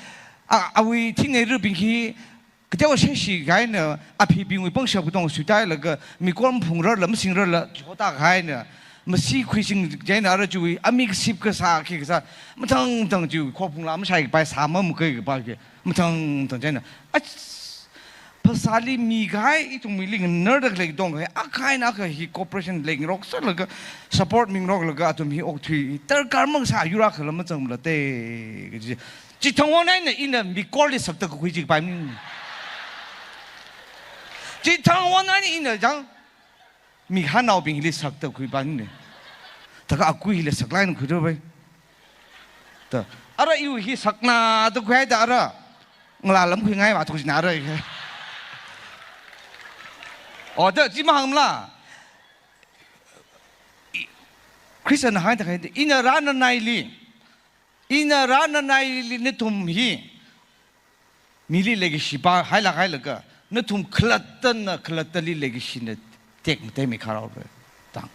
a, awui thingnei rubing hi, kateokha sheshi kahaina, aphibingwui pangshap katonga suitailaga, mikor maphungrarla, masingrarla, jota kahaina. Masi khuising chieina ara chiwui, amik sip kasā, khi kasā, mathang mathang chiwui, khophung la mashai kapai, sā mamukei kapai khi. Mathang mathang chieina. Ach, phasāli mikahai, ithum mili nganar da khalei dong kahai, akha eina akha hi cooperation leingarok sālaga, support mingaroklaga, athum hi okathui, darkar mang sā yura khala mazangmala te, kaji. Chithang won eina ina mikorli sakta kakhui chi kapai mi. Chithang won eina ina jang, mikhanaobingli sakta khuipa ni. Taka akui hili saklāk eina khuido bai. Ta, ara iwui hi sakna da khuida ara. Ngala lamkhuingai va thuk jina ara. O, ta, chi mahāngmala. I, Christian haida khai, ina rānanaili. Ina rānanaili nathum hi. Mili leikashipa hailāk hailaga, nathum khalattana, khalattali leikashina tekmatei mi kharao re. Tang.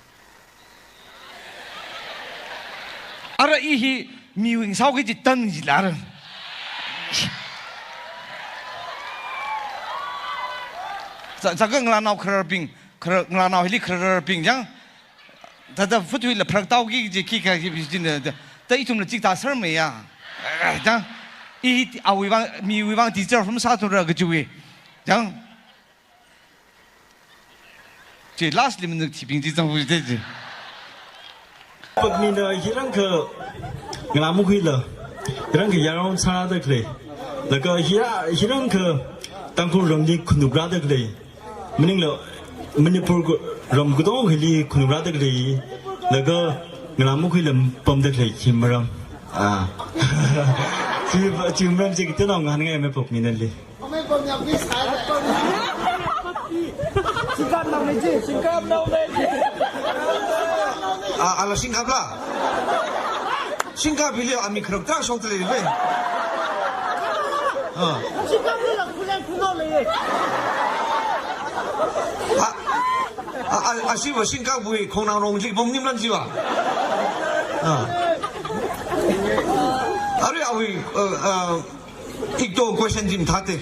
Ara i hi miwui ngasaoki chi tan jila ra. Za, zaka ngalanao khararbing, khara-, ngalanao hili khararbing jang. Thāda futhuila pharak taoki ji khikha ki bi jin da. Ta ithumla chikta sar maya. Eh, jang. I awui vang, miwui vang teacher from sāthura kajiwui. Jang. Chi last li manuk thibing chi zangwui de ji. Pakmina hirang kha ngala makhuila. Hirang kha yaron sāda khalei. Laga hira-, hirang kha Tangkhul ramli khanuk rāda khalei. Maningla Manipur gu-, ram katonga hili khanuk rāda khalei, laga ngala makhuila pamda khalei, chi maram. Ah. Chi, chi maram chi katonga ngahānngai me Pakminali. Ah, ala singkap la. Singkap hili ami kharuk tara shokta lei ve. Ah. A, a, a, ashiva singkapwui khongnang rong jik bom nimlan jiva. Ah. Arui awui, uh, uh, ikto question jim thāte.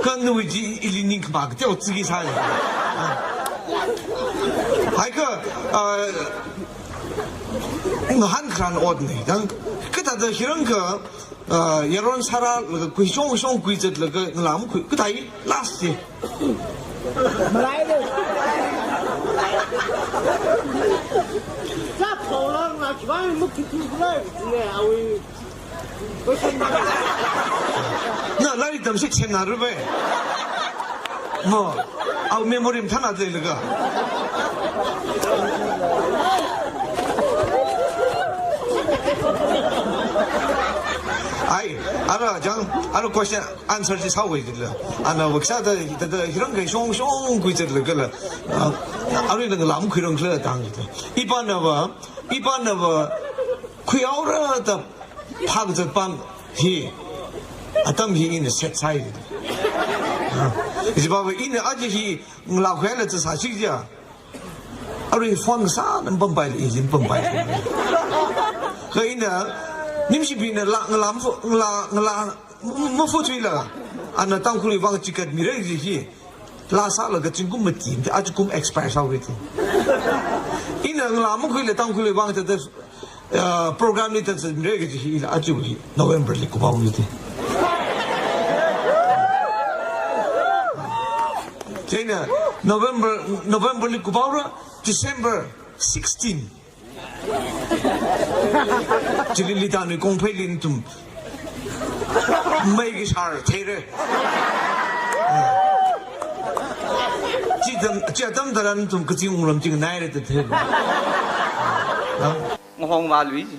Kha nawui chi ili ningkhama kateo tsiki sai. Haikha, ah, ngahānkharan otne. Dang, kathāda hirang kha, ah, yaron sāra laga kui shong shong kui zatlaga ngala makhui, kathā i last ye. Malai de. Sa thola nga chibai mukhi tu kulai. Ne, awi. Na lairik tamshi semna rubai. Mo, awui memory mathāna leilaga. Ai, Ara jang, ara question answer chi sāwui jila. Ana waksa da, da, da, hirang kai shong shong kui jila kala. Ah, arui nang lam kui rang kala tang jila. Ipanava, ipanava, khuihaora da phak jat pan hi. Atam hi ina set sai. Ah, ijiva ina aja hi, ngla khuila cha sa chik ja. Arui phone sāna pampai, ijin pampai. Kha ina, nimshibingna la, ngala, ngala, ngala, mafuthuila. Ana Tangkhulwui vang chikat mira ji hi. La sālaga zingkum mati, aja kum expire sāhaora ji. Ina ngala makhuila Tangkhulwui vang ta, ah, program li ta zimre kaji hi ila aja hi November li kuphaora ji. Chieina November, November li kuphaora, December sixteen. Chili Litanwui kongphei li nathum mei kashar theira. Chi tam, chi atam tharan nathum kazing wunglam chi nganaira da theira. Ngahong vālui ji.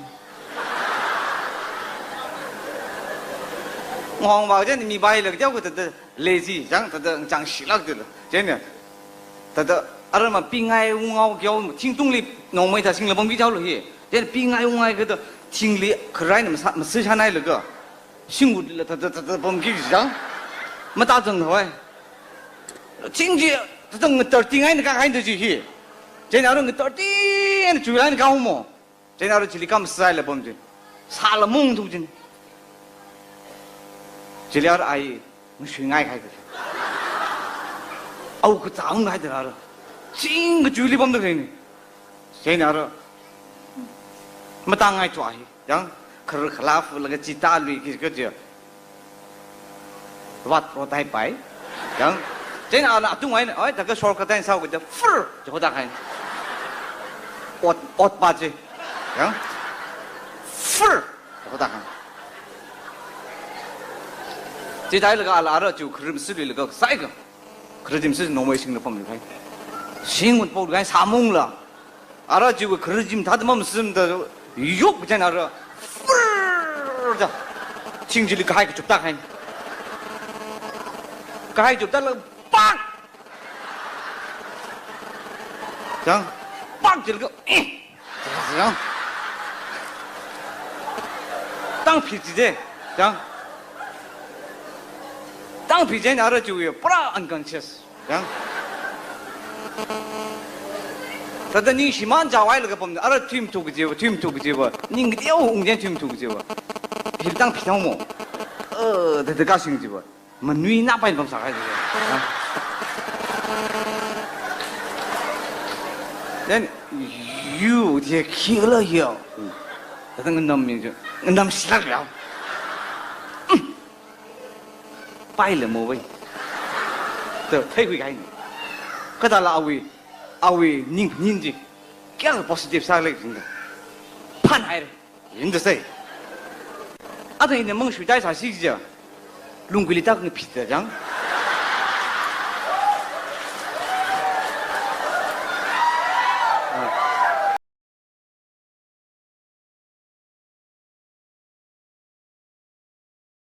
Ngahong vā jen mi bai lak jau ka thāda lei ji, jang thāda chang shilak thāda. Jen ya. Thāda arama pingai ungau kiau thingtungli nongmei thā singla pamki jau lo hi. Jen pingai ungai ka thāda thingli kharai na masa, masi shanai laga. Shingwut la thāda, thāda pamki jang. Mata zang hoi. Thing ji, thāda ngatar tingai na kahai da ji hi. Jen aro ngatar ting chuilai na kaho mo. Chieina ara chili kam sai la pam jin. Sāla mung thuk jin. Chili ara ai, ngashui ngai khai ka. Au ka tsaung ngai da ara. Ching ka chuili pam da kai ni. Chieina ara. Matang ngai chua hi. Jang, khar khala fu laga chita lui ki ka ji. Vat ro tai pai. Jang. Chieina ana atung ai, oi, thāda shortcut tai sao ka da fur, jo da kai. Ot, ot pa ji. Jang. Fur, jo da kai. Chi tai laga ala ara chu kharim sili laga sai ka. Kharim si nongmei singla pam ni kai. Singwut pau kai samung la. Ara chiwui kharijim thāda mamsim da yok jen ara. Fur da. Thing chili kahai kachupta khai. Kahai chupta la pak. Jang. Pak chili ka. Eh. Jang. Tang phi ji de. Jang. Tang phi jen ara chiwui pura unconscious. Jang. Thāda ningshimān chawai laga pam, ara thuim thuk jiwa, thuim thuk jiwa. Ning teo ung jen thuim thuk jiwa. Hil tang phi thang mo. Eh, thāda ka sing jiwa. Manui na pai pam sa kai jiwa. Jang. Then you the killer here. Thāda nganam mi ji. Nganam silak ya. Pai le mo wei. To, thei hui kai ni. Kada la awui, awui ning, ning ji. Kya positive sa le jin da. Phan hai re. Yin da sai. Ada ina mang shui tai sa si ja. Lungkuli tak ni phit da jang.